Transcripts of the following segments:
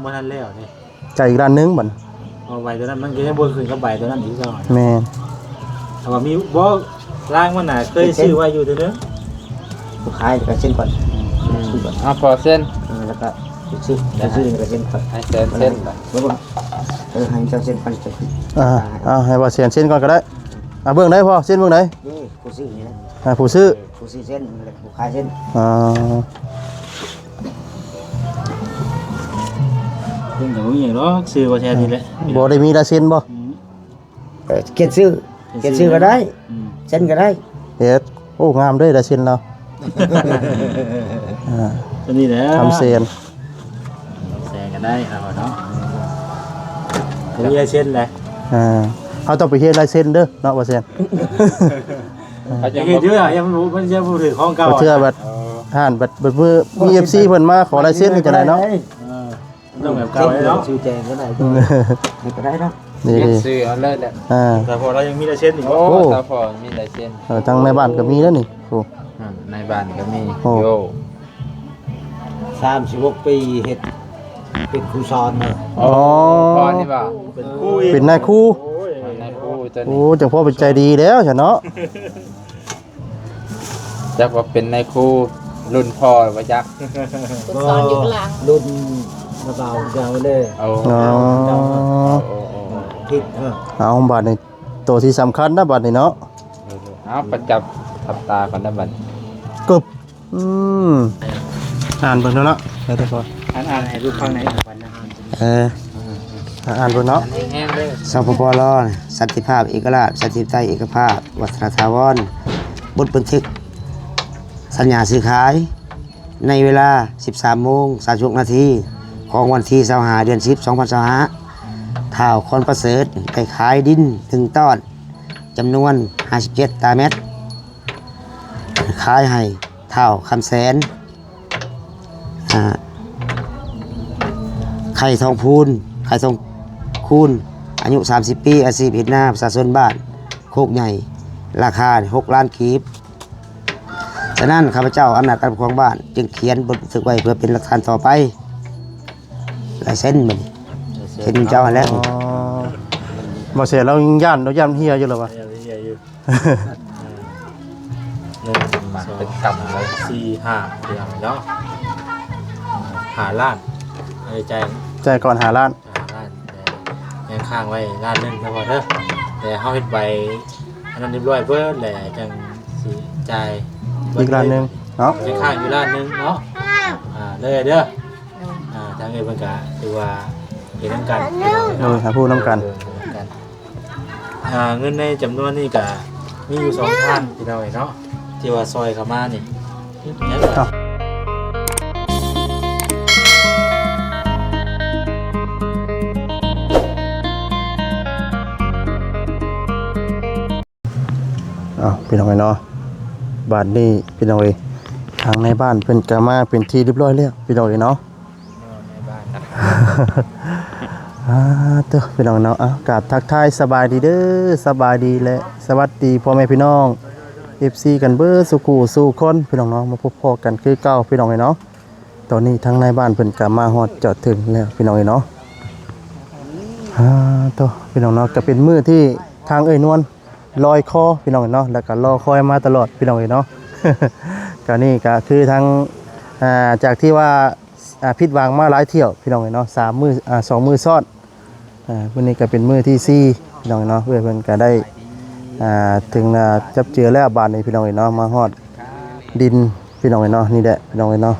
ບໍ່ທັນແລ້ວເດ້ ຈ່າຍອີກລ້ານໜຶ່ງບັດ ເອົາໃບຕົວນັ້ນມັນກໍຍັງບໍ່ຂຶ້ນກັບໃບຕົວນັ້ນອີກເນາະ. ແມ່ນ ແຕ່ວ່າມີບໍ່ ລາງມັນນະ ເຄີຍຊື້ໄວ້ຢູ່ເທື່ອໜຶ່ງ ຜູ້ຂາຍກໍເຊັນກ່ອນ ອືມ ເຊັນກ່ອນ ເອົາພໍເຊັນ ເອີ ແລ້ວກໍຊື້ ຊື້ກໍເຊັນກ່ອນ ໃຫ້ແສນເຊັນ ເອີ ໃຫ້ເຈົ້າເຊັນກ່ອນ ເຈົ້າ ອ່າ ເອົາໃຫ້ບ່າວແສນເຊັນກ່ອນກໍໄດ້. ອ່າ ເບິ່ງໄດ້ພໍ່ ເຊັນເບິ່ງໄດ້ ນີ້ ຜູ້ຊື້ນີ້ນະ ອ່າ ຜູ້ຊື້ ເອີ ຜູ້ຊື້ເຊັນ ແລ້ວຜູ້ຂາຍເຊັນ ອ່າ ເພິ່ນກໍບໍ່ມີຫຍັງດອກ ຊື່ວ່າແທ້ນີ້ແຫຼະ ບໍ່ໄດ້ມີລາຍເຊັນບໍ່? ອືມ ເອີ ຂຽນຊື່ ຂຽນຊື່ກໍໄດ້ ອືມ ເຊັນກໍໄດ້ ເຮັດ ໂອ້ ງາມເດ້ລາຍເຊັນລາວ ອ່າ ຕົວນີ້ແຫຼະ ຄຳແສນ ຄຳແສນກໍໄດ້ລາວເນາະ ບໍ່ມີລາຍເຊັນແຫຼະ ອ່າ ເຮົາຕ້ອງໄປເຮັດລາຍເຊັນເດີເນາະ ບໍ່ແຊນ ເຮົາຈະເຮັດຢູ່ ຍັງບໍ່ ມັນຍັງບໍ່ຖືກຂອງເກົ່າ ເທື່ອບັດ ເອີ ຮ້ານບັດ ບັດມື້ມີເອັຟຊີເພິ່ນມາຂໍລາຍເຊັນນີ້ຈັ່ງໃດເນາະ ເອີ ຕ້ອງແບບເກົ່າເລີຍເນາະ ຊື່ແຈງກໍໄດ້ ກໍໄດ້ເນາະ ນີ້ ຂຽນຊື່ເອົາເລີຍແຫຼະ ອ່າ ແຕ່ພໍລາວຍັງມີລາຍເຊັນອີກ ໂອ້ ໂອ້ ແຕ່ພໍມີລາຍເຊັນ ເອີ ທາງໃນບ້ານກໍມີແລ້ວນີ້ ໂອ້ ອ່າ ໃນບ້ານກໍມີ ໂອ້ ໂອ້ ສາມສິບຫົກປີເຮັດເປັນຄູສອນເນາະ ອໍ ພໍ່ນີ້ບໍ່ ເປັນຄູອີກ ເປັນນາຍຄູ ໂອ້ຍ ນາຍຄູຕົວນີ້ ໂອ້ ເຈົ້າພໍ່ເປັນໃຈດີແລ້ວຊັ້ນເນາະ ຈັກວ່າເປັນນາຍຄູລຸ້ນພໍ່ບໍ່ຈັກ ເພິ່ນສອນຢູ່ຂ້າງຫຼັງ ລຸ້ນນ້າບ່າວເຈົ້າເດ້ ເອົາ ອໍ ເຈົ້າ ເອົາ ເອົາ ຜິດ ເອີ ເອົາ ບາດນີ້ໂຕທີ່ສຳຄັນນະ ບາດນີ້ເນາະ ເອົາ ປະຈັບທັບຕາກ່ອນນະ ບາດນີ້ ກຶບ ອືມ ອ່ານເບິ່ງດູເນາະ ແລ້ວແຕ່ກ່ອນ ອ່ານ ອ່ານໃຫ້ລູກຟັງແດ່ ເອີ ອ່ານເບິ່ງເນາະ ສປປ ລາວ ສັນຕິພາບ ເອກະລາດ ປະຊາທິປະໄຕ ເອກະພາບ ວັດທະນະຖາວອນ ບົດບັນທຶກສັນຍາຊື້ຂາຍ ໃນເວລາສິບສາມໂມງສາມສິບຫົກນາທີ ຂອງວັນທີຊາວຫ້າ ເດືອນສິບ ສອງພັນຊາວຫ້າ ທ້າວຄອນປະເສີດໄດ້ຂາຍດິນໜຶ່ງຕອນ ຈຳນວນຫ້າສິບເຈັດຕາແມັດ ຂາຍໃຫ້ທ້າວຄຳແສນ ອ່າ ໄຂ່ທອງພູນ ໄຂ່ທອງຄູນ ອາຍຸສາມສິບປີ ອາຊີບເຮັດນາ ປະຊາຊົນບ້ານໂຄກໃຫຍ່ ລາຄາຫົກລ້ານກີບ. ສະນັ້ນ ຂ້າພະເຈົ້າອຳນາດການປົກຄອງບ້ານ ຈຶ່ງຂຽນບົດບັນທຶກໄວ້ເພື່ອເປັນຫຼັກຖານຕໍ່ໄປ. ລາຍເຊັນບັດນີ້ ເຊັນເຈົ້າຫັ້ນແຫຼະ. ອໍ ບໍ່ເສຍ ລາວຍັງຢ້ານ ລາວຢ້ານເຮຍຢູ່ລະວະ. ເຮຍຢູ່ ເອີ ເລີ່ມມາເປັນກຳເລີຍ ສີ່ ຫ້າ ເດືອນເນາະ ຫ້າລ້ານ ເອີ ຈ່າຍ ຈ່າຍກ່ອນຫ້າລ້ານ ຫ້າລ້ານ ແຕ່ຍັງຄ້າງໄວ້ລ້ານໜຶ່ງເດີພໍ່ເດີ ແຕ່ເຮົາເຮັດໃບອັນນັ້ນຮຽບຮ້ອຍເບິດແລ້ວ ຈັ່ງຊິຈ່າຍອີກລ້ານໜຶ່ງເນາະ ຍັງຄ້າງຢູ່ລ້ານໜຶ່ງເນາະ ອ່າ ເດີ ເດີ ອ່າ ທາງເອື້ອຍເພິ່ນກະຖືວ່າເຮັດນຳກັນ ໂດຍ ຫາຜູ້ນຳກັນ ເອີ ນຳກັນ. ອ່າ ເງິນໃນຈຳນວນນີ້ກະມີຢູ່ສອງທ່ານພີ່ນ້ອງເອີຍເນາະ ທີ່ວ່າຊ່ອຍເຂົ້າມານີ້ ເອົ້າ ເອົ້າ ພີ່ນ້ອງເອີຍເນາະ ບາດນີ້ພີ່ນ້ອງເອີຍ ທາງນາຍບ້ານເພິ່ນກະມາເປັນທີ່ຮຽບຮ້ອຍແລ້ວພີ່ນ້ອງເອີຍເນາະ. ອ່າ ເຕີ ພີ່ນ້ອງເນາະ ອ່າ ກາບທັກທາຍສະບາຍດີເດີ ສະບາຍດີ ແລະ ສະຫວັດດີພໍ່ແມ່ພີ່ນ້ອງ ເອັຟຊີ ກັນເບິດສູ່ຄູ່ສູ່ຄົນພີ່ນ້ອງເນາະ ມາພົບພໍ້ກັນຄືເກົ່າພີ່ນ້ອງເອີຍເນາະ. ຕອນນີ້ທາງນາຍບ້ານເພິ່ນກະມາຮອດຈອດເຖິງແລ້ວພີ່ນ້ອງເອີຍເນາະ. ອ່າ ເຕີ ພີ່ນ້ອງເນາະ ກະເປັນມື້ທີ່ທາງເອື້ອຍນວນລອຍຄໍພີ່ນ້ອງເອີຍເນາະ ແລ້ວກະລໍຄອຍມາຕະຫຼອດພີ່ນ້ອງເອີຍເນາະ. ກະນີ້ກະຄືທາງ ອ່າ ຈາກທີ່ວ່າ ອ່າ ຜິດຫວັງມາຫຼາຍຖ້ຽວພີ່ນ້ອງເອີຍເນາະ ສາມມື້ ອ່າ ສອງມື້ຊ້ອນ ອ່າ ມື້ນີ້ກະເປັນມື້ທີສີ່ພີ່ນ້ອງເອີຍເນາະ ເອື້ອຍເພິ່ນກະໄດ້ ອ່າ ເຖິງ ອ່າ ຈັບເຈືອແລ້ວບາດນີ້ພີ່ນ້ອງເອີຍເນາະ ມາຮອດດິນພີ່ນ້ອງເອີຍເນາະ ນີ້ແຫຼະພີ່ນ້ອງເອີຍເນາະ.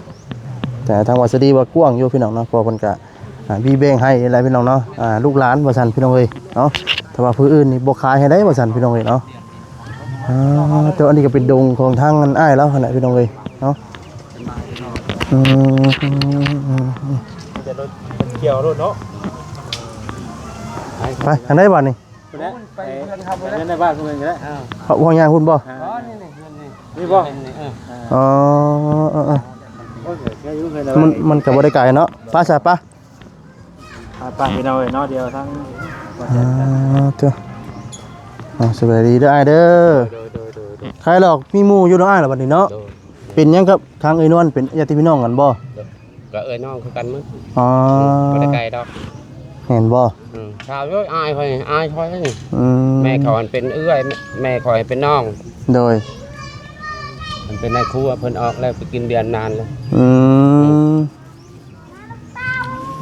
ແຕ່ທາງວັດສະດີວ່າກວ້າງຢູ່ພີ່ນ້ອງເນາະ ເພາະເພິ່ນກະ ອ່າ ບີແບ່ງໃຫ້ແຫຼະພີ່ນ້ອງເນາະ ອ່າ ລູກຫຼານວ່າຊັ້ນພີ່ນ້ອງເອີຍເນາະ ຖ້າວ່າຜູ້ອື່ນນີ້ບໍ່ຂາຍໃຫ້ໄດ້ວ່າຊັ້ນພີ່ນ້ອງເອີຍເນາະ. ອ່າ ແຕ່ອັນນີ້ກະເປັນດົງຂອງທາງອັນອ້າຍລາວຫັ້ນແຫຼະພີ່ນ້ອງເອີຍເນາະ. ອືມ ແຕ່ລົດມັນກ່ຽວລົດເນາະ ໄປທາງໃດບາດນີ້ ພຸ້ນແຫຼະ ໄປເຮືອນໃນບ້ານເພິ່ນກະໄດ້ ເອົາ ເອົາຍ່າງພຸ້ນບໍ່ ອ່າ ນີ້ບໍ່ ອໍ ເອີໆ ມັນ ມັນກະບໍ່ໄດ້ໄກເນາະ ໄປຊະ ໄປ ອ່າ ໄປພີ່ນ້ອງເອີຍເນາະ ດຽວທາງ ອ່າ ເຈົ້າ ອ່າ ສະບາຍດີເດີອ້າຍເດີ ໂດຍໆ ໂດຍໆ ໃຄລອກມີໝູ່ຢູ່ເນາະອ້າຍລະບັດນີ້ເນາະ ໂດຍ ເປັນຫຍັງກັບທາງເອື້ອຍນວນ ເປັນຍາດຕິພີ່ນ້ອງກັນບໍ່ ໂດຍ ກໍເອື້ອຍນ້ອງຄືກັນໝົດ. ອໍ ບໍ່ໄດ້ໄກດອກ. ແມ່ນບໍ່? ອືມ ຊາວເອີຍ ອ້າຍຂ້ອຍ ອ້າຍຂ້ອຍນີ້. ອືມ ແມ່ເຂົາຫັ້ນເປັນເອື້ອຍ ແມ່ຂ້ອຍເປັນນ້ອງ. ໂດຍ ມັນເປັນນາຍຄົວ ເພິ່ນອອກແລ້ວໄປກິນເບຍນານແລ້ວ. ອືມ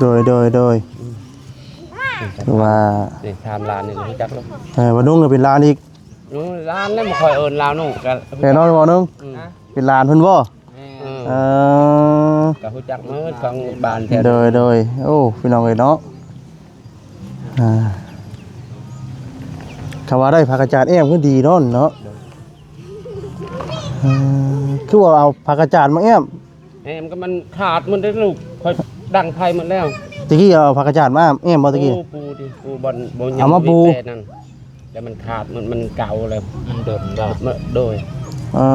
ໂດຍ ໂດຍ ໂດຍ. ອືມ ຄືວ່າ ນີ້ຖາມຫຼານນີ້ຮູ້ຈັກແລ້ວ. ເອີ ວ່ານຸ່ງກໍເປັນຫຼານອີກ. ອືມ ຫຼານແລ້ວ ບໍ່ຄ່ອຍເອີ້ນລາວນຸ່ງ ກໍ ແນ່ນອນວ່ານຸ່ງ. ອືມ ເປັນຫຼານເພິ່ນບໍ່? ແມ່ນ. ເອີ ກໍຮູ້ຈັກໝົດຂອງບ້ານແຖວ. ໂດຍ ໂດຍ. ໂອ້ ພີ່ນ້ອງເອີຍເນາະ ອ່າ ຄຳວ່າໄດ້ຜັກກະຈາດແອ້ມຄືດີເນາະ ເນາະ. ໂດຍ. ເອີ ຄືວ່າເອົາຜັກກະຈາດມາແອ້ມ? ແອ້ມກໍມັນຂາດໝົດເດ້ລູກ ຂ້ອຍດັງໄຟໝົດແລ້ວ. ຕະກີ້ເອົາຜັກກະຈາດມາແອ້ມບໍ່ຕະກີ້? ປູ ປູຕິ ປູບ່ອນ ບໍ່ຍັງ ເອົາມາປູ ມີແຕ່ນັ້ນ ແຕ່ມັນຂາດ ມັນ ມັນເກົ່າແລ້ວ ມັນດົນແລ້ວ. ໂດຍ. ເອີ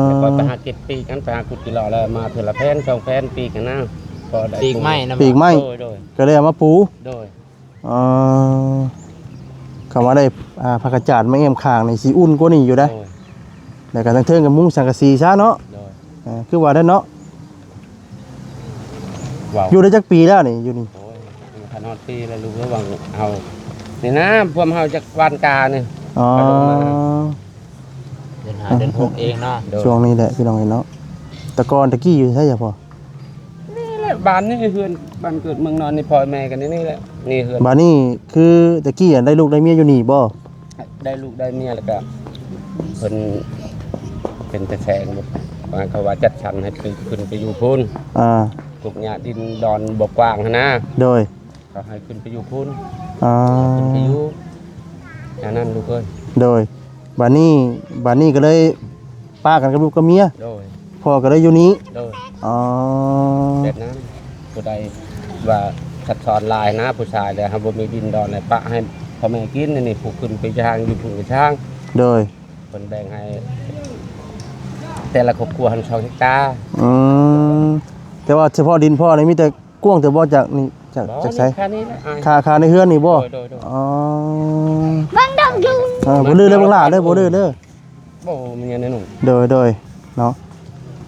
ແລ້ວຂ້ອຍໄປຫາເກັບປີກຫັ້ນ ໄປຫາຂຸດກິຫຼໍ້ແລ້ວ ມາເທື່ອລະແຜ່ນສອງແຜ່ນປີກຫັ້ນນະ ພໍໄດ້ ປີກໄມ້ນະ ປີກໄມ້. ໂດຍ ໂດຍ. ກໍເລີຍເອົາມາປູ. ໂດຍ. ອໍ ຄຳວ່າໄດ້ ອ່າ ຜັກກະຈາດມາແອ້ມຂ້າງນີ້ ຊິອຸ່ນກວ່ານີ້ຢູ່ເດ້. ໂດຍ. ແລ້ວກໍທາງເທິງກໍມຸງສັງກະສີຊະເນາະ. ໂດຍ. ເອີ ຄືວ່ານັ້ນເນາະ. ເວົ້າ ຢູ່ໄດ້ຈັກປີແລ້ວນີ້ ຢູ່ນີ້? ໂອ້ຍ ມັນຄັນຮອດປີແລ້ວລູກເອີຍ ຫວັງເຮົາ ນີ້ນະ ພວກເຮົາຈະຫວ່ານການີ້. ອໍ ໄປລົງມາ ເດືອນຫ້າເດືອນຫົກເອງເນາະ. ໂດຍ. ຊ່ວງນີ້ແຫຼະ ພີ່ນ້ອງເອີຍເນາະ. ແຕ່ກ່ອນຕະກີ້ຢູ່ໃສອະພໍ່? ນີ້ແຫຼະ ບ້ານນີ້ ເຮືອນ ບ້ານເກີດເມືອງນອນນີ້ ພໍ່ແມ່ກັນໃນນີ້ແຫຼະ ນີ້ເຮືອນ. ບາດນີ້ຄືຕະກີ້ໄດ້ລູກໄດ້ເມຍຢູ່ນີ້ບໍ່? ໄດ້ລູກໄດ້ເມຍ ແລ້ວກະເພິ່ນເປັນຕາແສງ ເຂົາວ່າຈັດສັນໃຫ້ໄປ ຂຶ້ນໄປຢູ່ພຸ້ນ. ອ່າ ທຸກຍາກ ດິນດອນບໍ່ກວ້າງຫັ້ນນະ. ໂດຍ. ເຂົາໃຫ້ຂຶ້ນໄປຢູ່ພຸ້ນ. ອ່າ ຂຶ້ນໄປຢູ່ແນວນັ້ນລູກເອີຍ. ໂດຍ. ບາດນີ້ ບາດນີ້ກໍເລີຍປະກັນກັບລູກກັບເມຍ. ໂດຍ. ພໍ່ກໍໄດ້ຢູ່ນີ້. ໂດຍ. ອໍ ແບບນັ້ນ ຜູ້ໃດວ່າຊັບຊ້ອນຫຼາຍນະ ຜູ້ຊາຍແລ້ວ ເຮົາບໍ່ມີດິນດອນໃຫ້ປະໃຫ້ພໍ່ແມ່ກິນ ອັນນີ້ຜູ້ຂຶ້ນໄປທາງຢູ່ພຸ້ນໄປທາງ. ໂດຍ. ເພິ່ນແບ່ງໃຫ້ແຕ່ລະຄອບຄົວຫັ້ນສອງເຮັກຕາ. ອືມ ແຕ່ວ່າສະເພາະດິນພໍ່ນີ້ມີແຕ່ ກວ້າງແຕ່ບໍ່ ຈາກນີ້ ຈາກ ບໍ່ ຈາກໃສ? ນີ້ ຄານີ້ແຫຼະ ຄາ ຄາໃນເຮືອນນີ້ບໍ່? ໂດຍ ໂດຍ ໂດຍ. ອໍ ເບິ່ງດົງຢູ່ ເອີ ບໍ່ດື້ເດີບັກຫຼ້າເດີ ບໍ່ດື້ເດີ. ບໍ່ ມັນຍັງນ້ອຍໜຸ່ມ. ໂດຍ ໂດຍ ເນາະ.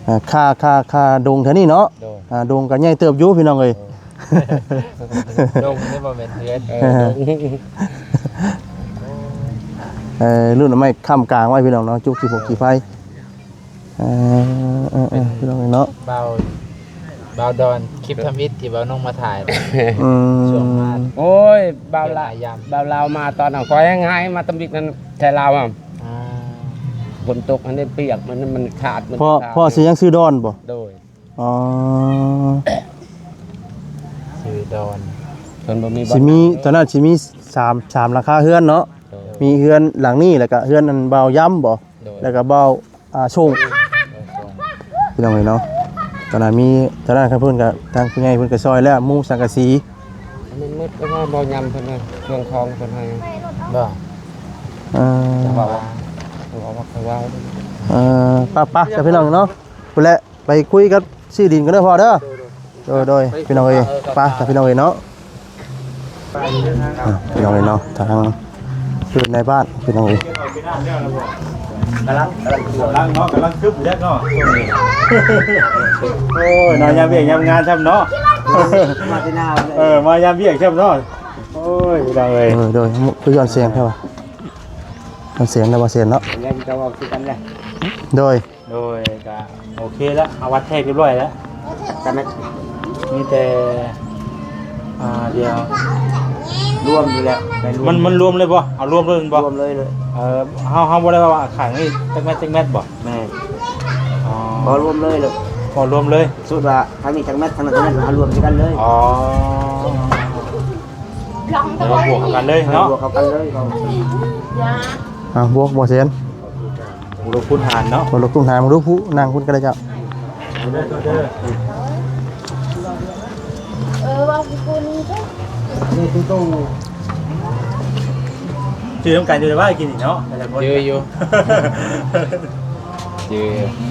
ເອີ ຄາ ຄາ ຄາດົງແຖວນີ້ເນາະ. ໂດຍ. ອ່າ ດົງກໍໃຫຍ່ເຕີບຢູ່ພີ່ນ້ອງເອີຍ. ໂດຍ ດົງນີ້ບໍ່ແມ່ນເຮືອນ. ເອີ ເອີ ລຸ້ນເອົາໄມ້ຄ້ຳກາງໄວ້ພີ່ນ້ອງເນາະ ຈຸກຂີ້ຜົກຂີ້ໄຟ. ເອີ ເອີ ເອີ ເປັນ ພີ່ນ້ອງເນາະ ບ່າວ ບ່າວດອນ ຄລິບທຳອິດທີ່ບ່າວນົງມາຖ່າຍ. ອືມ ຊ່ວງມາ ໂອ້ຍ ບ່າວລາວ ບ່າວລາວມາຕອນນັ້ນ ຂ້ອຍແຮ່ງໄຫ້ມາທຳອິດນັ້ນ ແຖວລາວອະ. ອ່າ ຝົນຕົກຫັ້ນໄດ້ປຽກ ມັນ ມັນຂາດ ມັນຂາດ. ພໍ່ຊື່ຫຍັງ? ຊື່ດອນບໍ່? ໂດຍ. ອໍ ຊື່ດອນ. ເພິ່ນບໍ່ມີ ຊິມີ ຕອນນັ້ນຊິມີສາມ ສາມຫຼັງຄາເຮືອນເນາະ. ໂດຍ. ມີເຮືອນຫຼັງນີ້ ແລ້ວກະເຮືອນອັນບ່າວຢຳບໍ່? ໂດຍ. ແລ້ວກະບ່າວ ອ່າ ຊົງ ໂດຍ ຊົງ ພີ່ນ້ອງເອີຍເນາະ. ຕອນນັ້ນມີ ຕອນນັ້ນເພິ່ນກະ ທາງຜູ້ໃຫຍ່ເພິ່ນກະຊ່ອຍແລ້ວ ມຸງສັງກະສີ. ອັນນີ້ໝົດ ແລ້ວກໍບ່າວຢຳເພິ່ນໃຫ້ ເຄື່ອງຂອງເພິ່ນໃຫ້. ບໍ່ ເອີ ເວົ້າວ່າ ເອີ ໄປ ໄປ ຊະພີ່ນ້ອງເນາະ ພຸ້ນແຫຼະ. ໄປຄຸຍກັບຊື້ດິນກັນເດີພໍ່ເດີ. ໂດຍ ໂດຍ ພີ່ນ້ອງເອີຍ ໄປ ພີ່ນ້ອງເອີຍເນາະ. ອ່າ ພີ່ນ້ອງເອີຍເນາະ ທາງເພື່ອນໃນບ້ານ ພີ່ນ້ອງເອີຍ ກຳລັງ ກຳລັງ ກຳລັງເນາະ ກຳລັງຄຶບຢູ່ເດ້ເນາະ. ໂອ້ຍ ເນາະ ຍາມວຽກຍາມງານຊ້ຳເນາະ ມາແຕ່ນາ. ເອີ ມາຍາມວຽກຊ້ຳເນາະ. ໂອ້ຍ ພີ່ນ້ອງເອີຍ ໂດຍ ໂດຍ ຄືຍ້ອນສຽງແທ້ວ່າ ຍ້ອນສຽງແລ້ວບໍ່ສຽງເນາະ. ໂດຍ. ໂດຍ ກະໂອເຄແລ້ວ ເອົາວັດແທກຮຽບຮ້ອຍແລ້ວ. ແຕ່ແມ່ນ ມີແຕ່ ອ່າ ດຽວ ລວມຢູ່ແລ້ວ ໄປລວມ ມັນ ມັນລວມເລີຍບໍ່? ເອົາລວມເລີຍແມ່ນບໍ່? ລວມເລີຍ ເອີ ເຮົາ ເຮົາບໍ່ໄດ້ວ່າຂ້າງນີ້ຈັກແມັດ ຈັກແມັດບໍ່? ແມ່ນ. ອໍ ເອົາລວມເລີຍ ເອົາລວມເລີຍ ສົມມຸດວ່າທາງນີ້ຈັກແມັດ ທາງນັ້ນຈັກແມັດ ເຮົາລວມໃສ່ກັນເລີຍ. ອໍ ເອົາບວກເຂົ້າກັນເລີຍເນາະ ບວກເຂົ້າກັນເລີຍ. ອ່າ ບວກບໍ່ແສນ ບວກລົບຄູນຫານເນາະ ບວກລົບຄູນຫານ. ມາດູຜູ້ນັ່ງພຸ້ນກໍໄດ້ເຈົ້າ. ເອີ ວ່າຄືຄົນນີ້ ນີ້ຄືໂຕ ຈື່ນຳກັນຢູ່ແລ້ວວ່າກິນນີ້ເນາະ. ແຕ່ລະຄົນ ຈື່ຢູ່ ຈື່ຢູ່.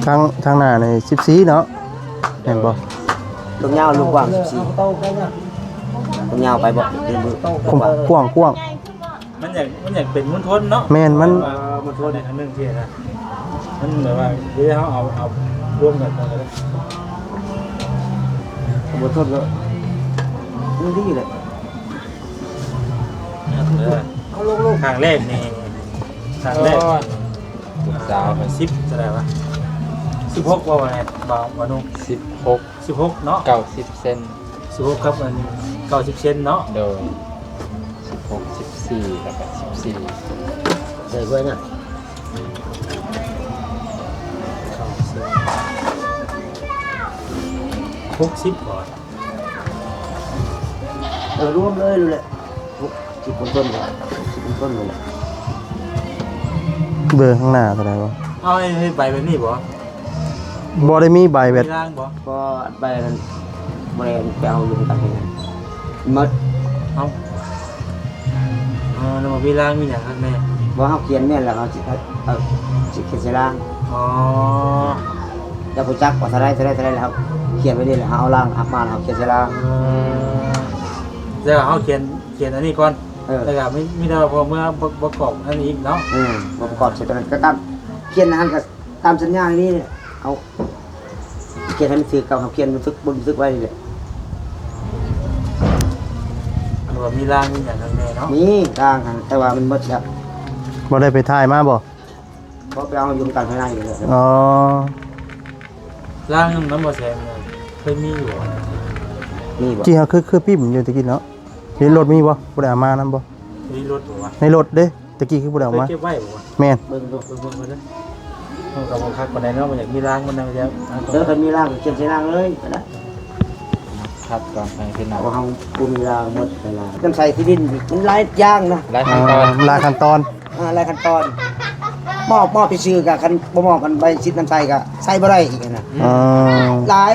ທາງ ທາງໜ້ານີ້ສິບສີ່ເນາະ ແມ່ນບໍ່? ຄວາມຍາວ ລວມກວ້າງສິບສີ່ ຄວາມຍາວໄປບໍ່? ກວ້າງ ກວ້າງ ກວ້າງ. ມັນຢາກ ມັນຢາກເປັນມົນທົນເນາະ. ແມ່ນ ມັນ ເອີ ມົນທົນອັນໜຶ່ງທີ່ນະ ມັນແບບວ່າ ດຽວເຮົາເອົາ ເອົາລວມກັນ ເອົາ ເອົາ ເອົາ ບໍ່ທົນແລ້ວ ມັນດີແຫຼະ ເອີ ເອົາລົງໆ ຄັ້ງແລກນີ້ ຄັ້ງແລກ ລູກສາວ ອ່າ ສິບເທົ່າໃດວະ ສິບຫົກບໍ່ ວ່າແມ່ນ ບໍ່ ບໍ່ນຸ່ງ ສິບຫົກ ສິບຫົກເນາະ ເກົ້າສິບເຊັນ ສິບຫົກກັບອັນເກົ້າສິບເຊັນເນາະ ໂດຍ ສິບຫົກ ສິບສີ່ ແລ້ວກໍສິບສີ່ ໃສ່ໄວ້ນະ ເກົ້າສິບ ຫົກສິບບໍ່ ເອີ ລວມເລີຍ ລະ ຫົກສິບຕົ້ນໆ ຫົກສິບຕົ້ນໆ ເບິ່ງຂ້າງໜ້າເທົ່າໃດວະ ເອົາໃຫ້ ໃຫ້ໃບແບບນີ້ບໍ່? ບໍ່ໄດ້ມີໃບແບບ ມີລາງບໍ່? ບໍ່ ໃບນັ້ນບໍ່ໄດ້ໄປເອົາຢູ່ນຳກັນ ໝົດ ເອົາ ເອີ ແລ້ວບໍ່ມີລາງມີຫຍັງຄັກແນ່? ບໍ່ ເຮົາຂຽນແມ່ນແລ້ວ ເຮົາຊິ ເຮົາຊິຂຽນໃສ່ລາງ ອໍ ແລ້ວຮູ້ຈັກວ່າເທົ່າໃດ ເທົ່າໃດ ເທົ່າໃດ ແລ້ວເຮົາຂຽນໄວ້ນີ້ ແລ້ວເຮົາເອົາລາງອັບມາ ແລ້ວເຮົາຂຽນໃສ່ລາງ ເອີ ແລ້ວເຮົາຂຽນ ຂຽນອັນນີ້ກ່ອນ ເອີ ແລ້ວກໍມີ ມີແຕ່ວ່າພໍເມື່ອປະ ປະກອບອັນນີ້ອີກເນາະ ເອີ ປະກອບໃສ່ຕົວນັ້ນ ກໍຕາມ ຂຽນອັນນັ້ນກໍ ຕາມສັນຍານີ້ ເຮົາຂຽນໃຫ້ມັນຖືກກັບເຮົາຂຽນບັນທຶກ ບັນທຶກໄວ້ນີ້ແຫຼະ ຫຼືວ່າມີລາງມີຫຍັງນຳແນ່ເນາະ? ມີລາງຫັ້ນ ແຕ່ວ່າມັນໝົດແລ້ວ ບໍ່ໄດ້ໄປຖ່າຍມາບໍ່? ບໍ່ ໄປເອົາຢູ່ການພາຍໃນນີ້ແຫຼະ ອໍ ລາງນຳບໍ່ແຊມ ເຄີຍມີຢູ່ບໍ່? ມີບໍ່? ທີ່ເຮົາເຄີຍ ເຄີຍປີ້ມຢູ່ແຕ່ກີ້ເນາະ ຢູ່ໃນລົດມີບໍ່? ບໍ່ໄດ້ເອົາມານຳບໍ່? ມີລົດບໍ່ວະ? ໃນລົດເດ້ ແຕ່ກີ້ຄືບໍ່ໄດ້ເອົາມາ ເກັບໄວ້ບໍ່ວະ? ແມ່ນ ເບິ່ງດູ ເບິ່ງ ເບິ່ງ ເບິ່ງເດີ ເຮົາກໍບໍ່ຄັກປານໃດເນາະ ມັນຢາກມີລາງມັນນຳ ເອີ ຄັນມີລາງກໍຂຽນໃສ່ລາງເລີຍກໍໄດ້ ຄັກກ່ອນໃຫ້ເພິ່ນນະ ເພາະເຮົາບໍ່ມີລາງໝົດເວລາ ນ້ຳໃສທີ່ດິນມັນຫຼາຍຢ່າງນະ ຫຼາຍຂັ້ນຕອນ ອ່າ ຫຼາຍຂັ້ນຕອນ ເອີ ຫຼາຍຂັ້ນຕອນ ມອບ ມອບຊື່ໆ ກໍຄັນບໍ່ມອບອັນໃບສິດນ້ຳໃສກໍໃຊ້ບໍ່ໄດ້ອີກນະ ອືມ ອ່າ ຫຼາຍ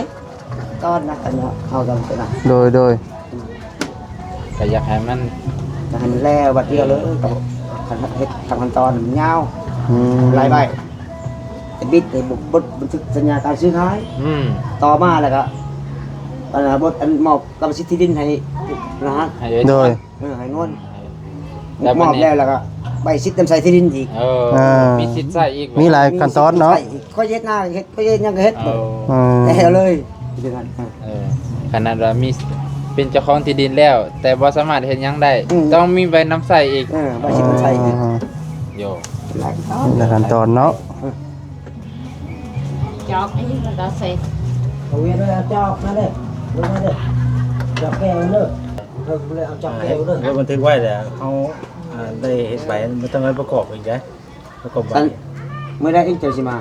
ຕອນນະ ອັນເຮົາຈຳເປັນນະ ໂດຍ ໂດຍ ກໍຢາກໃຫ້ມັນ ຢາກໃຫ້ມັນແລ້ວບັດດຽວເລີຍ ກໍຄັນເຮັດຕາມຂັ້ນຕອນມັນຍາວ ອືມ ຫຼາຍໃບ ແຕ່ບິດໃຫ້ບົດບັນທຶກສັນຍາການຊື້ຂາຍ ອືມ ຕໍ່ມາແລ້ວກໍ ອັນ ບົດອັນມອບກຳມະສິດທີ່ດິນໃຫ້ນະ ໃຫ້ໂດຍ ເອີ ໃຫ້ນວນ ແລ້ວ ມອບແລ້ວ ແລ້ວກໍໃບສິດນຳໃຊ້ທີ່ດິນອີກ ເອີ ເອີ ມີສິດໃຊ້ອີກ ມີຫຼາຍຂັ້ນຕອນເນາະ ມີສິດໃຊ້ອີກ ຂ້ອຍເຮັດນາເຮັດ ຂ້ອຍເຮັດຫຍັງກໍເຮັດ ເອີ ເອົາເລີຍ ເອີ ຂະໜາດວ່າມີ ເປັນເຈົ້າຂອງທີ່ດິນແລ້ວ ແຕ່ບໍ່ສາມາດເຮັດຫຍັງໄດ້ ອືມ ຕ້ອງມີໃບນຳໃຊ້ອີກ ເອີ ໃບສິດນຳໃຊ້ອີກ ໂຢ ຫຼາຍຂັ້ນຕອນເນາະ ເອີ ຈອກອັນນີ້ມັນກໍໃສ່ ເອົາວຽນໄວ້ ເອົາຈອກມາເດີ ລົງມາເດີ ຈອກແກ້ວເດີ ເອົາແກ້ວເດີ ເອົາບັນທຶກໄວ້ແລ້ວ ເຮົາ ອ່າ ໄດ້ເຮັດໃບ ມັນຕ້ອງໄດ້ປະກອບອີກເດ້ ປະກອບໃບ ຊັ້ນ ມື້ໃດອີກເຈົ້າຊິມາ?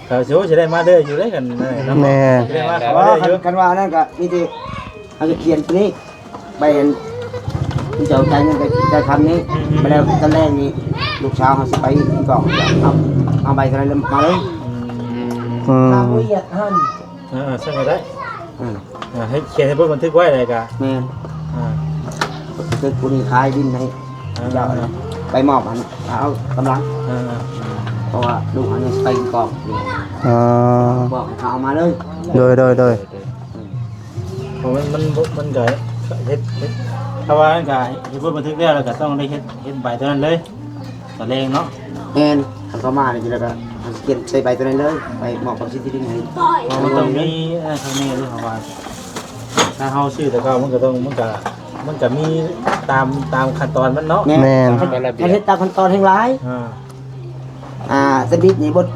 ເອີ ກໍຊິ ຊິໄດ້ມາເດີຢູ່ເດ້ ຄັນນັ້ນເນາະ ແມ່ນ ຊິໄດ້ມາ ແມ່ນ ຄັນວ່າອັນນັ້ນກໍມີແຕ່ ເຮົາຈະຂຽນຕົວນີ້ ໃບອັນທີ່ເຈົ້າຈ່າຍເງິນໄປ ຈ່າຍຄຳນີ້ ອືມ ມາແລ້ວຕອນແລງນີ້ ລູກສາວເຮົາຊິໄປກອງ ເອົາ ເອົາໃບເທົ່າໃດມາເລີຍ ອືມ ອືມ ຕາມລະອຽດຫັ້ນ ເອີ ເອີ ຊັ້ນກໍໄດ້ ເອີ ເອີ ໃຫ້ຂຽນໃຫ້ບົດບັນທຶກໄວ້ແລ້ວກໍ ແມ່ນ ອ່າ ບັນທຶກຜູ້ນີ້ຂາຍດິນໃຫ້ ອ່າ ເຈົ້າ ໄປມອບໃຫ້ເອົາກຳລັງ ອ່າ ເພາະວ່າລູກເຮົາຍັງຊິໄປກອງ ອ່າ ບອກໃຫ້ເຂົາເອົາມາເລີຍ ໂດຍ ໂດຍ ໂດຍ ເພາະມັນ ມັນ ມັນກໍເຮັດ ເຮັດ ຖ້າວ່າມັນກໍເຮັດບົດບັນທຶກແລ້ວ ແລ້ວກໍຕ້ອງໄດ້ເຮັດ ເຮັດໃບຕົວນັ້ນເລີຍ ຕອນແລງເນາະ ແມ່ນ ຄັນເຂົາມານີ້ ແລ້ວກໍເຮົາຊິຂຽນໃສ່ໃບຕົວນັ້ນເລີຍ ໃບມອບກຳມະສິດທີ່ດິນໃຫ້ ເພາະມັນຕ້ອງມີ ເອີ ທາງນີ້ເລີຍ ເພາະວ່າຖ້າເຮົາຊື້ແຕ່ເກົ່າ ມັນກໍຕ້ອງ ມັນກໍ ມັນກໍມີຕາມ ຕາມຂັ້ນຕອນມັນເນາະ ແມ່ນ ແມ່ນ ຕາມລະບຽບ ຄັນເຮັດຕາມຂັ້ນຕອນແຮ່ງຫຼາຍ ອ່າ ອ່າ ສະບິດນີ້ບົດ